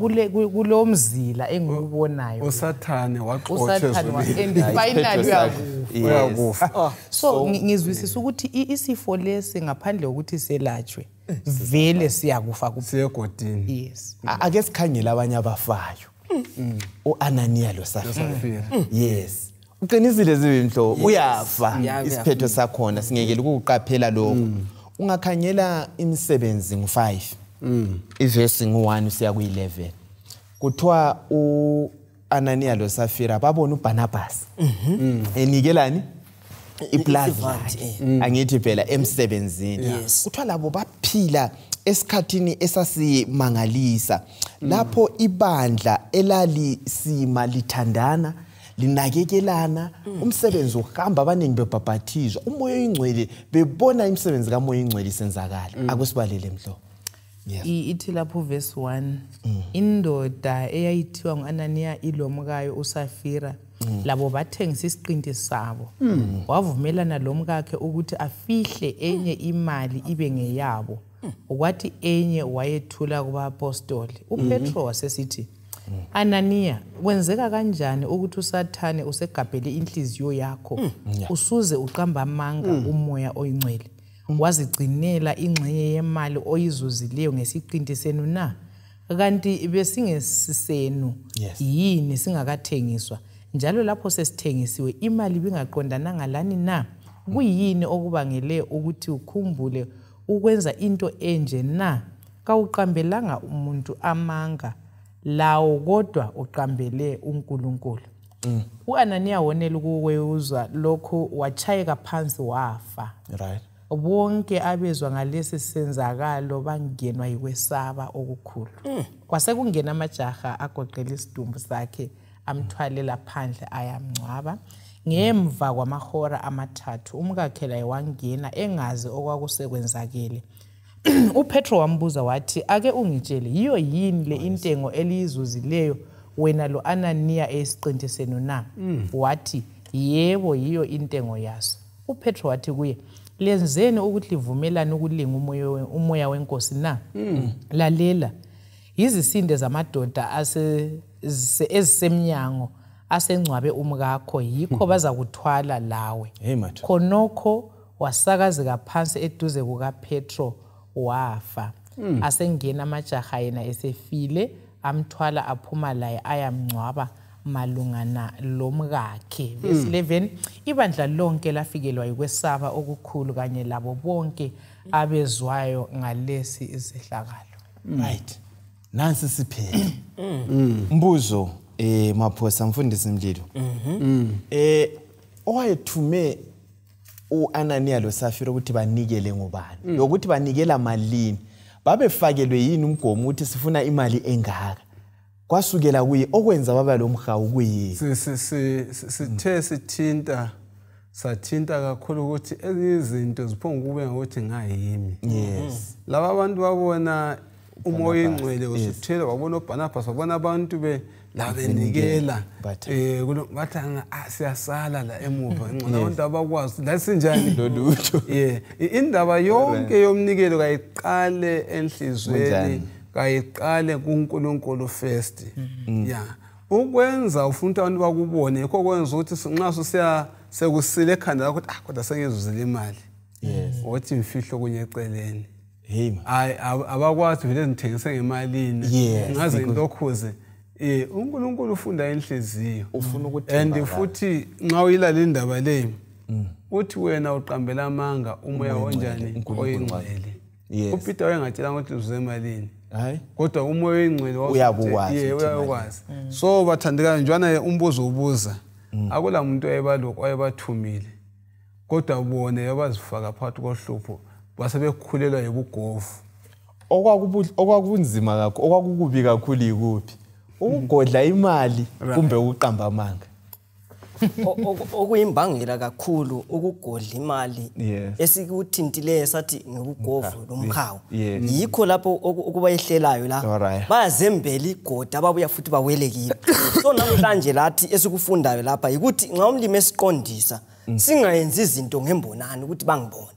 kulo mzila engiwubonayo uSathane waxothwa and finally uyakufa. So ngizwisisa ukuthi isifo lesi ngaphandle kokuthi selatshwe vele siyakufa siyegodini. Yes. Ake sikhangele abanye abafayo. uAnaniya loSafira. Yes. Uqinisile zibimhlo uyafa isiphetho sakhona singekele ukuqaphela lokho. Ungakhangela imisebenzi ngu5. Ivesi ngu1 usiya ku11. Kuthiwa uAnania lo Safira babona uBarnabas enikelani iplaza lakhe, angithi phela emsebenzini. Kuthiwa labo baphila esikhathini esasimangalisa lapho ibandla elalisima lithandana linakekelana, umsebenzi uhamba, abaningi bebhabhathizwa, umoya oyingcwele bebona imisebenzi kamoya oyingcwele isenzakala. Akusibalele mhlo. Ithi lapho verse 1, indoda eyayithiwa ngu-Ananiya ilomkayo uSafira, labo bathengisa isiqinti sabo. Wavumelana lomkakhe ukuthi afihle enye imali ibe ngeyabo, kwathi enye wayethula kubapostoli. uPetro wasesithi, Ananiya, kwenzeka kanjani ukuthi uSathane usegabhele inhliziyo yakho, usuze uqamba amanga umoya oyingcwele, wazigcinela ingxenye yemali oyizuzileyo ngesiqinti senu na? Kanti besingesisenu yini singakathengiswa? Njalo lapho sesithengisiwe imali ibingaqondananga lani na? Kuyini okubangele ukuthi ukhumbule ukwenza into enje na? Kawuqambelanga umuntu amanga lawo, kodwa uqambele uNkulunkulu. uAnaniya wonela ukuwezwa lokhu, wachayeka phansi wafa. Bonke abezwa ngalesi senzakalo bangenwa yikwesaba okukhulu. Kwasekungena amajaha agoqela isidumbu sakhe, amthwalela phandle ayamngcwaba. Ngemva kwamahora 3 umkakhe laye wangena engazi okwakusekwenzakele. uPetro wambuza wathi, ake ungitshele, yiyo yini le intengo eliyizuzileyo wena lo Ananiya esiqinti senu na? Wathi, yebo, yiyo intengo yaso. uPetro wathi kuye, lenzeni ukuthi livumelane ukulinga umoya wenkosi na? Lalela, yizisinde zamadoda ezisemnyango asengcwabe umkakho, yikho bazakuthwala lawe. Khonokho wasakazeka phansi eduze kukaPetro wafa. Asengena amajaha yena esefile, amthwala aphuma laye ayamngcwaba malungana lomkakhe. Verse 11, ibandla lonke lafikelwa yikwesaba okukhulu kanye labo bonke abezwayo ngalesi isehlakalo. Right. Nansi siphela. Mbuzo Maphosa, mfundisi Mlilo. Owayethume uAnaniya lo Safira ukuthi banikele ngobani? Lokuthi banikela malini? Babefakelwe yini umgomo ukuthi sifuna imali engaka? Kwasukela kuye okwenza baba lo mhawu kuye. Sithe sithinta sathinta kakhulu ukuthi ezinye izinto ziphonga kube ngokuthi ngayimi. Laba abantu babona umoya oyingcwele usuthela, wabona uBarnabas, wabona abantu be la benikela, bathi siyasala la emuva, ngcono abantu abakwazi la sinjani lolutho. Indaba yonke yomnikelo kayiqale enhlizweni, kayiqale kuNkulunkulu first. Ukwenza ufuna abantu bakubone, yikho kwenza ukuthi nxa susiya sekusile ekhanda lakho ukuthi kodwa sengizuzile imali, wathi imfihlo kunye eceleni. Hayi, abakwazi vele ngithengise ngemalini, ngaze ngilokhuze. uNkulunkulu ufunda inhliziyo, ufuna ukuthi and futhi nxa uyilala indaba le uthi wena uqambela amanga umoya onjani oyingcwele. uPeter wayengatshela ukuthi uzuze emalini, kodwa umoya oyingcwele uyabukwazi. So bathandekayo, njwana umbuzo ubuza, akula muntu oyebalokhu oyebathumile, kodwa bona yabazifaka phakathi kohlupho, basebekhulelwa yibugovu. Okwakunzima kakhulu, okwakukubi kakhulu yikuphi? Ukugodla imali kumbe ukuqamba amanga? Okuyimbangela kakhulu ukugodla imali esikuthintileyo sathi ngobugovu lomkhawu, yikho lapho okubayehlelayo la bayazembela igoda babuya futhi bawelekile. So namhlanje lathi esikufundayo lapha yikuthi nxa umlimi esiqondisa singayenzi izinto ngembonani ukuthi bangibone,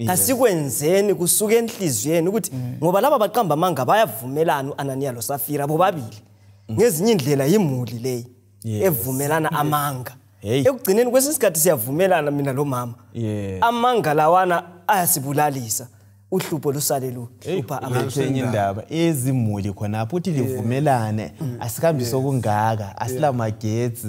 kasikwenzeni kusuke enhliziyweni ukuthi ngoba laba baqamba amanga bayavumelana uAnaniya lo Safira bobabili ngezinye indlela, yimuli leyi evumelana amanga. Ekugcineni kwesinye isikhathi siyavumelana mina lo mama, amanga lawana ayasibulalisa, uhlupho lusale luhlupha abantu. Indaba ezimuli khonapho uthi livumelane, asikhambi sokungaka, asilamagetsi,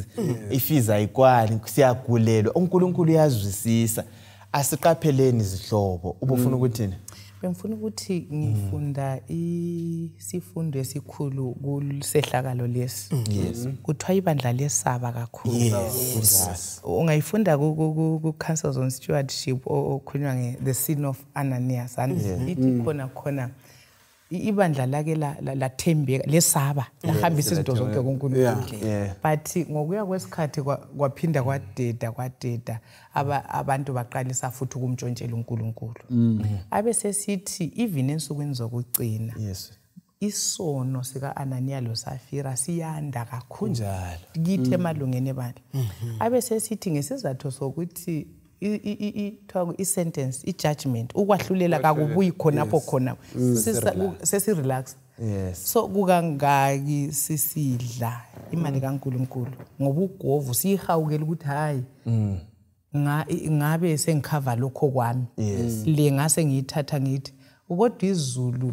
ifiza ayikwani, siyagulelwa. uNkulunkulu uyazwisisa. Asiqapheleni izihlobo. Ubufuna ukuthini? Bengifuna ukuthi ngifunda isifundo esikhulu kusehlakalo lesi. Yes. Kuthiwa ibandla lesaba kakhulu. Yes. Ungayifunda ku Councils on Stewardship okhulunywa nge the sin of Ananias, and ithi khona ibandla lake lathembeka lesaba lahambisa izinto zonke kuNkulunkulu. But ngokuya kwesikhathi kwaphinda kwadeda abantu baqalisa futhi ukumtshontshela uNkulunkulu. Abe sesithi even ensukwini zokugcina isono sika Ananiya lo Safira siyanda kakhulu kithi emalungeni ebandla. Abe sesithi ngesizathu sokuthi i-sentence, i-judgment, ukwahlulela kakubuyi khonapho khona sesi-relax. So kukangaki sisidla imali kaNkulunkulu ngoba ugovu siyihawukela ukuthi hayi ngabe sengikhava lokho kwami le ngase ngiyithatha ngithi kodwa izulu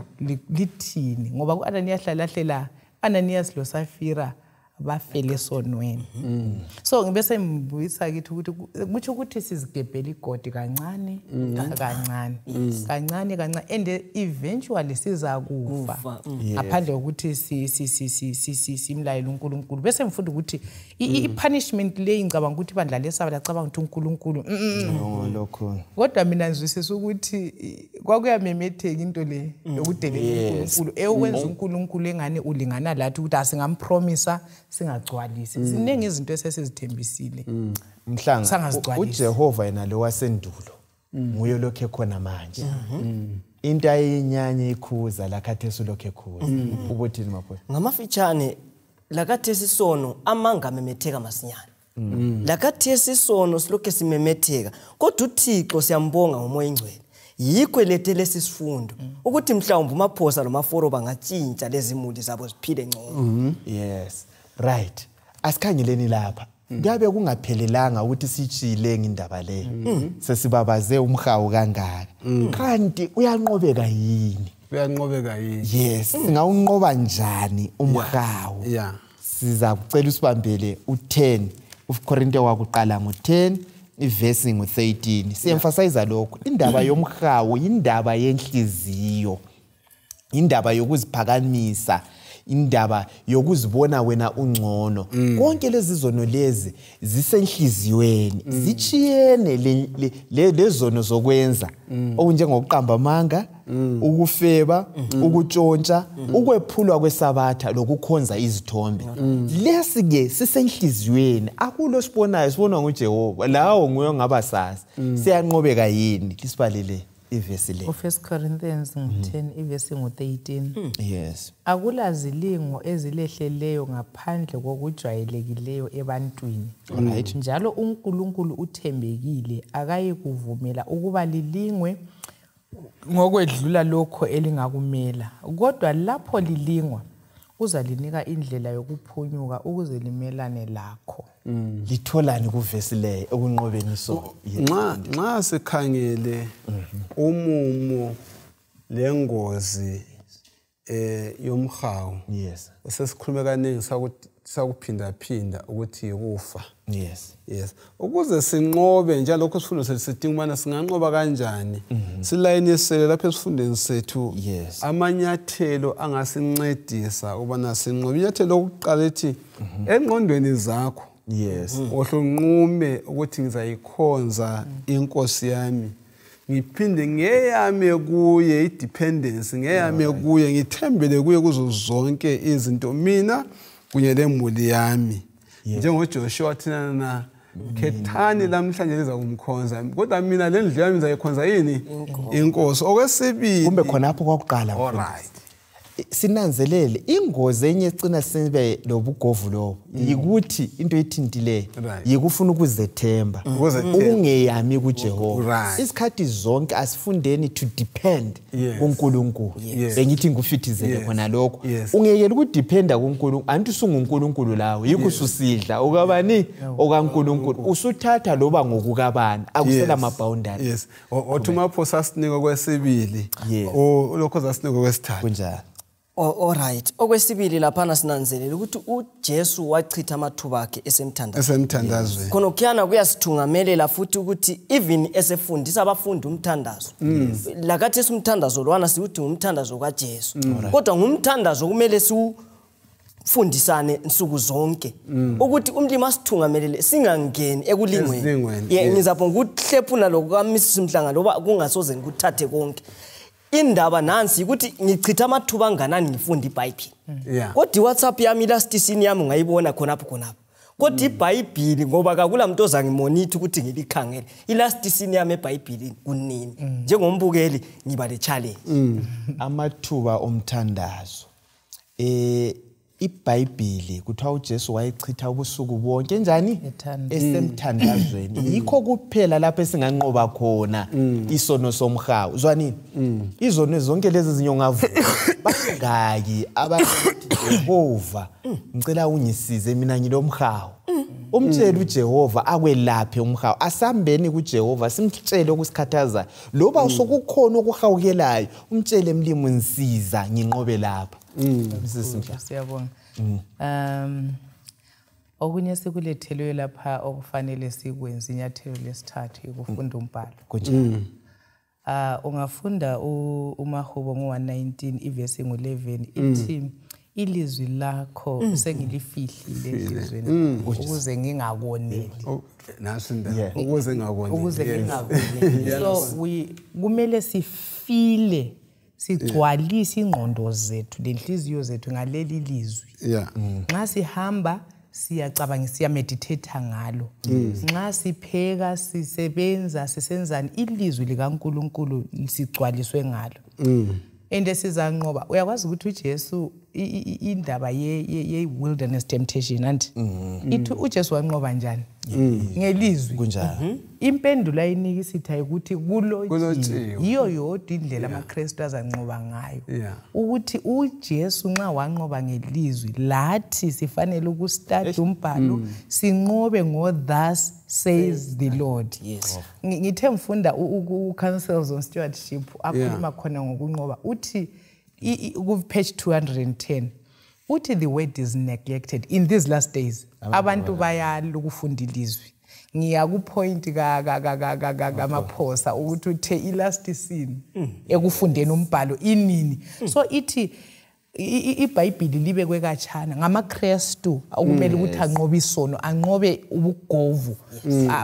lithini, ngoba ku-Ananiya hlalahlela Ananias lo Safira bafele esonweni. So ngibese ngibuyisa kithi ukuthi kutsho ukuthi sizigebhela igodi kancane kancane kancane kancane, and eventually sizakufa ngaphandle kokuthi simlayele uNkulunkulu. Bese ngifunda ukuthi i-punishment le ngicabanga ukuthi ibandla lesaba lacabanga ukuthi uNkulunkulu lokho, kodwa mina ngizwisisa ukuthi kwakuyamemetheka into le yokudelela uNkulunkulu eyokwenza uNkulunkulu engane ulingana lathi ukuthi asingampromisa singagcwalisi. Ziningi izinto esesizithembisile Mhlanga. uJehova yena lo wasendulo nguye lokho ekhona manje. Into ayinyanya ikhuza lakhathesi lokho ekhuza. Ubuthini mapho? Ngamafitshane lakathesi isono amanga memetheka masinyane. Lakathesi isono silokhe simemetheka, kodwa uThixo siyambonga ngoMoya oNgcwele. Yikho lethe lesi sifundo ukuthi mhlawumbe uMaphosa noMaforo bangatshintsha lezi muli zabo ziphile ngcono. Yes. Right. Asikhangeleni lapha. Kuyabe kungaphelelanga ukuthi sitshile ngendaba le. Sesibabaze umhawu kangaka. Kanti uyanqobeka yini? Uyanqobeka yini? Yes, singawunqoba njani umhawu? Siza kucela usibambele u10, uKorinte wakuqala ngo10, ivesi ngo13. Si-emphasize lokho. Indaba yomhawu indaba yenhliziyo. Indaba yokuziphakamisa. Indaba yokuzibona wena ungcono. Konke lezi zono lezi zisenhliziyweni, zichiyene lezono zokwenza okunjengokuqamba amanga, ukufeba, ukutshontsha, ukwephulwa kwesabatha lokukhonza izithombe. Lesi ke sisenhliziyweni, akulo sibonayo, sibonwa nguJehova. Lawo nguye ongaba sazi. Siyanqobeka yini? Lisibalele ivesi le. U1 Corinthians 10 ivesi ngo13. Yes. Akulazilingo ezilehleleyo ngaphandle kokujwayelekileyo ebantwini. Alright. Njalo uNkulunkulu uthembekile, akayikuvumela ukuba lilingwe ngokwedlula lokho elingakumela. Kodwa lapho lilingwa uzalinika indlela yokuphunyuka ukuze limelane lakho. Litholani kuvesi le ekunqobeni isono? Nxa sikhangele umumo lengozi yomhawu. Yes. Sesikhulume kaningi sakuphinda phinda ukuthi ukufa. Yes. Yes. Ukuze sinqobe njalo lokho sifundo sethu sidinga ukubana singanqoba kanjani. Silayinisele lapha esifundeni sethu amanyathelo angasincedisa ukubana sinqobe. Inyathelo lokuqala ethi engqondweni zakho. Yes. Ohle unqume ukuthi ngizayikhonza inkosi yami. Ngiphinde ngeyame kuye i-dependence, ngeyame kuye, ngithembele kuye kuzo zonke izinto mina kunye lemuli yami. NjengoJoshua thina na khethani lamhlanje liza kumkhonza, kodwa mina le ndlu yami ngizayikhonza yini? Inkosi. Okwesibili kumbe khonapho kwakuqala. All right. Sinanzelele ingozi enye ecina sibe lobugovu lobo yikuthi into ethintileyo yikufuna ukuzethemba, ukungeyami kuJehova. Isikhathi zonke asifundeni to depend kuNkulunkulu. Bengithi ngufithizele khona lokho. Ungekela ukudependa kuNkulunkulu, anti usunguNkulunkulu lawo, yikho ususidla okabani okaNkulunkulu, usuthatha loba ngokukabani, akusela ama boundaries. Yes. Othi uMaphosa asinika kwesibili, lokho zasinika kwesithathu. Kunjalo. Alright. Okwesibili laphana sinanzelela ukuthi uJesu wachitha amathuba akhe esemthandazweni. Khona kuyasithungamelela futhi ukuthi even esefundisa abafundi umthandazo. Lakathi esumthandazo lwana siuthi ngumthandazo kaJesu. Kodwa ngumthandazo kumele siwufundisane insuku zonke. Ukuthi umlimi asithungamelele singangeni ekulingweni. Ngizapho ngikuhlephuna lokho kaMrs Mhlanga loba kungasoze ngikuthathe konke. Indaba nansi ukuthi ngichitha amathuba anganani ngifunda iBhayibheli. Kodwa iWhatsApp yami elasticity yami ungayibona khonapho khonapho. Kodwa iBhayibheli ngoba kakula muntu ozangimonitha ukuthi ngilikhangele. Elasticity yami eBhayibhelini kunini. Njengombukeli ngiba le challenge. Amathuba omthandazo. iBhayibheli kuthiwa uJesu wayechitha ubusuku bonke njani esemthandazweni. Yikho kuphela lapho esinganqoba khona isono somhawu. Uzwanini? Izono zonke lezi zinyongavu bangaki abathi Jehova ngicela ungisize mina ngilomhawu. Umtshele uJehova akwelaphe umhawu. Asambeni kuJehova simtshele okusikhathaza. Loba usokukhona okuhawukelayo umtshele mlimi ngisiza nginqobe lapha. Siyabonga. Okunye sikulethelwe lapha okufanele sikwenze inyathelo lesithathu ukufunda umbhalo. Kunjani? Ungafunda uMahubo ngo-119 ivesi ngo-11 ithi ilizwi lakho sengilifihlile enhliziyweni ukuze ngingakoneli. Nasi indaba. Ukuze ngingakoneli. Ukuze ngingakoneli. So kumele sifile sigcwalise ingqondo zethu lenhliziyo zethu ngaleli lizwi. Nxa sihamba siyacabanga siyameditate ngalo. Nxa sipheka sisebenza sisenzani ilizwi likaNkuluNkulu sigcwaliswe ngalo. Ende sizanqoba. Uyakwazi ukuthi uJesu indaba ye wilderness temptation anti ithi uJesu wanqoba njani? Ngelizwi. Kunjalo. Impendulo ayinika isitha ukuthi kulotshiwe. Yiyo yodwa indlela amaKristu azanqoba ngayo. Ukuthi uJesu nxa wanqoba ngelizwi lathi sifanele ukustart umbhalo sinqobe ngo thus says the Lord. Yes. Ngithe ngifunda u-Councils on Stewardship akhuluma khona ngokunqoba uthi ku page 210 uthi the word is neglected in these last days. Abantu bayala ukufunda ilizwi. Ngiya ku point kaMaphosa ukuthi uthe i-last scene ekufundeni umbhalo inini. So ithi iBhayibheli libekwe kachana ngamaKristu okumele ukuthi anqobe isono, anqobe ubugovu,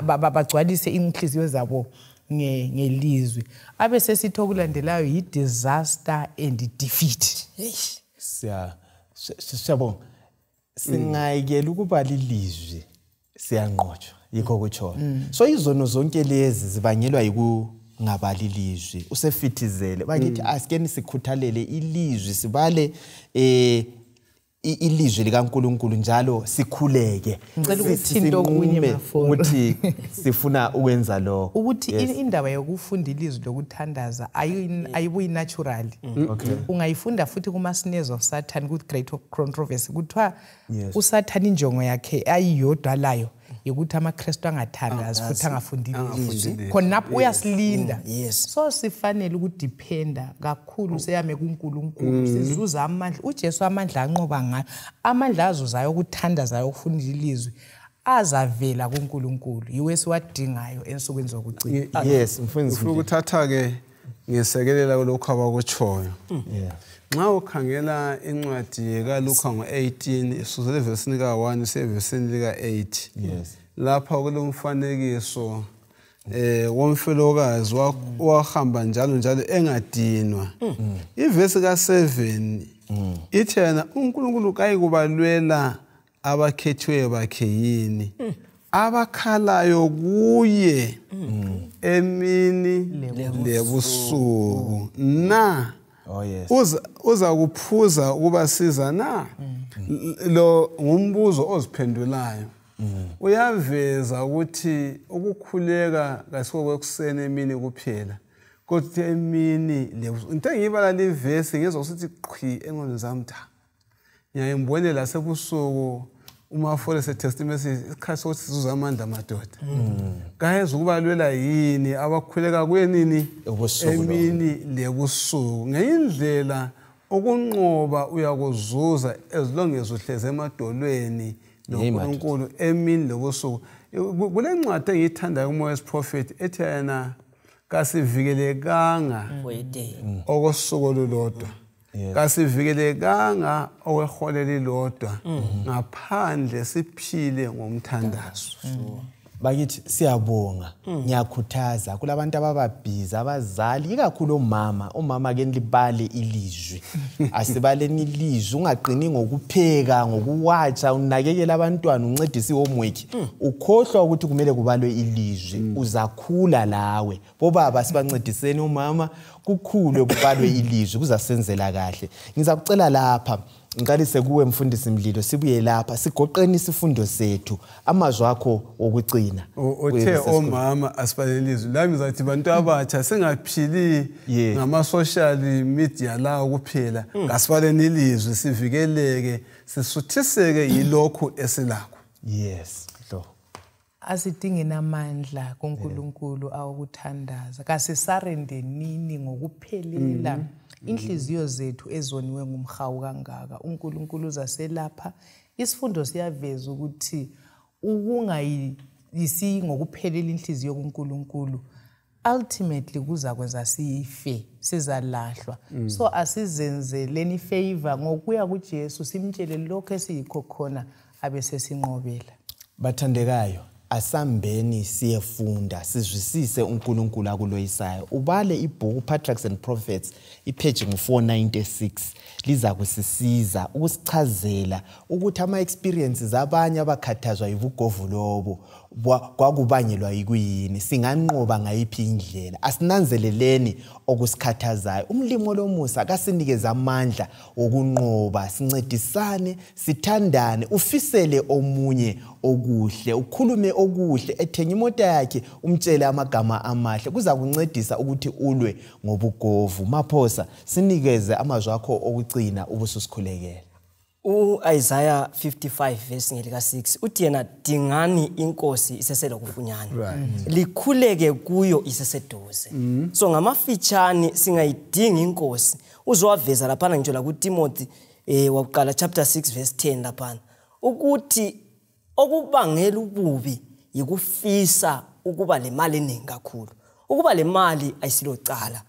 bagcwalise inhliziyo zabo ngelizwi. Abe sesithi okulandelayo yi-disaster and defeat. Siyabonga. Singayekela ukuba lilizwi siyanqotshwa, yikho kutsho. So izono zonke lezi zibangelwa yikungabali ilizwi. Usefithizele bakithi asikeni sikhuthalele ilizwi sibale ilizwi likaNkuluNkulu njalo sikhuleke. Ngicela ukuthinta okunye Maforo. Ukuthi sifuna ukwenza lokho. Ukuthi indaba yokufunda ilizwi lokuthandaza ayibuyi natural. Ungayifunda futhi kuma snares of Satan ku Great Controversy kuthiwa uSathane injongo yakhe ayiyodwa layo yokuthi amaKristu angathandazi futhi angafundi ilizwi. Khonapho uyasilinda. So sifanele ukudependa kakhulu seyame kuNkulunkulu sizuza amandla. uJesu amandla anqoba ngayo, amandla azuzayo ukuthandazayo ukufunda ilizwi azavela kuNkulunkulu. Yiwe esiwadingayo ensukwini zokugcina. Yes, mfundisi. Ufuna ukuthatha ke ngisekelela kulokho abakutshoyo. Nxa ukhangela incwadi kaLuka ngo-18 isuzela evesini ka-1 isevesini lika-8. Lapha kulomfanekiso womfelokazi wahamba njalo njalo engadinwa. Ivesi ka-7 ithi yena uNkulunkulu kayikubalwela abakhethiweyo bakhe yini abakhalayo kuye emini lebusuku na uza kuphuza ukubasiza na? Lo ngumbuzo oziphendulayo. Uyaveza ukuthi ukukhuleka kasiko kwekuseni emini kuphela, kodwa emini lebusuku. Into engiyibala le verse ngizwa ukuthi qhi engqondweni zami tha. Ngiyayimbonela lasebusuku uma forest testament isikhathi sokuthi sizuza amandla amadoda. Kayeza ukubalwela yini abakhuleka kuye nini emini lebusuku. Ngeyindlela Ukunqoba uyakuzuza as long as uhleze emadolweni noNkulunkulu emini lobusuku. Kule ncwadi engiyithandayo kuMoses Prophet ethi yena kasivikelekanga okosuku olulodwa, kasivikelekanga okwehola elilodwa, ngaphandle siphile ngomthandazo. Bakithi siyabonga, ngiyakhuthaza kulabantu abababhiza abazali, ikakhulu omama. Omama ke nilibale ilizwi, asibaleni ilizwi, ungaqini ngokupheka, ngokuwatsha, unakekela abantwana, uncedise i-homework, ukhohlwa ukuthi kumele kubalwe ilizwi, uzakhula lawe. Bobaba sibancediseni omama, kukhulwe kubalwe ilizwi, kuzasenzela kahle. Ngizakucela lapha ngiqalise kuwe Mfundisi Mlilo, sibuye lapha sigoqeni isifundo sethu, amazwi akho okugcina. Uthe omama asibalelizwe, lami ngizathi bantu abatsha singaphili ngama-social media lawo kuphela, kasibaleni ilizwe sivikeleke, sisuthiseke yilokhu esilakho. Yes. Asidingi namandla kuNkulunkulu awukuthandaza, kasisarendenini ngokuphelela inhliziyo zethu ezoniwe ngumhawu kangaka. uNkulunkulu uzaselapha. Isifundo siyaveza ukuthi ukungayisi ngokuphelela inhliziyo kuNkulunkulu ultimately kuzakwenza sife, sizalahlwa. So asizenzeleni favor ngokuya kuJesu, simtshele lokho esiyikho khona abe sesinqobela. Bathandekayo, asambeni siyefunda, sizwisise uNkulunkulu akuloyisayo. Ubale ibhuku Patriarchs and Prophets, ipage ngu-496, liza kusisiza ukusichazela ukuthi ama-experiences abanye abakhathazwa yibugovu lobo kwakubangelwa yikuyini, singanqoba ngayiphi indlela. Asinanzeleleni okusikhathazayo. Umlimi lomusa kasinikeze amandla okunqoba, sincedisane, sithandane, ufisele omunye okuhle, ukhulume okuhle, ethenga imota yakhe umtshele amagama amahle, kuza kuncedisa ukuthi ulwe ngobugovu. Maphosa, sinikeze amazwi akho okugcina ubususikhulekela. U-Isaiah 55 verse ngelika 6 uthi yena dingani inkosi iseselokufunyana, likhuleke kuyo iseseduze. So ngamafitshane singayidinga inkosi. Uzowaveza laphana ngitsho la kuTimothy wakuqala chapter 6 verse 10 laphana ukuthi okubangela ububi yikufisa ukuba le mali eningi kakhulu. Ukuba le mali ayisilocala,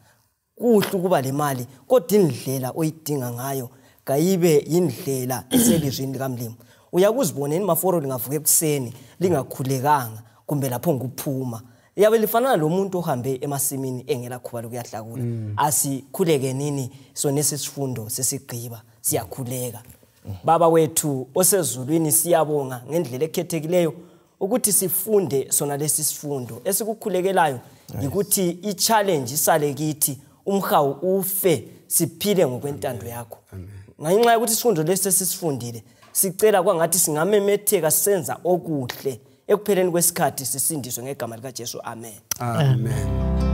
kuhle ukuba le mali, kodwa indlela oyidinga ngayo kayibe indlela eselizwini likaMlimi. Uyakuziboneni maforo lingavuka ekuseni lingakhulekanga kumbe lapho ngikuphuma, yabe lifanana lo muntu ohambe emasimini engela khuba lokuyahlakula. Asikhuleke nini sona sesifundo sesigqiba, siyakhuleka. Baba wethu osezulwini, siyabonga ngendlela ekhethekileyo ukuthi sifunde sona lesi sifundo. Esikukhulekelayo yikuthi i-challenge isale kithi, umhawu ufe, siphile ngokwentando yakho. Ngenxa yokuthi isifundo lesi sesifundile, sicela kwangathi singamemetheka senza okuhle ekupheleni kwesikhathi, sisindiswe ngegama likaJesu. Amen. Amen.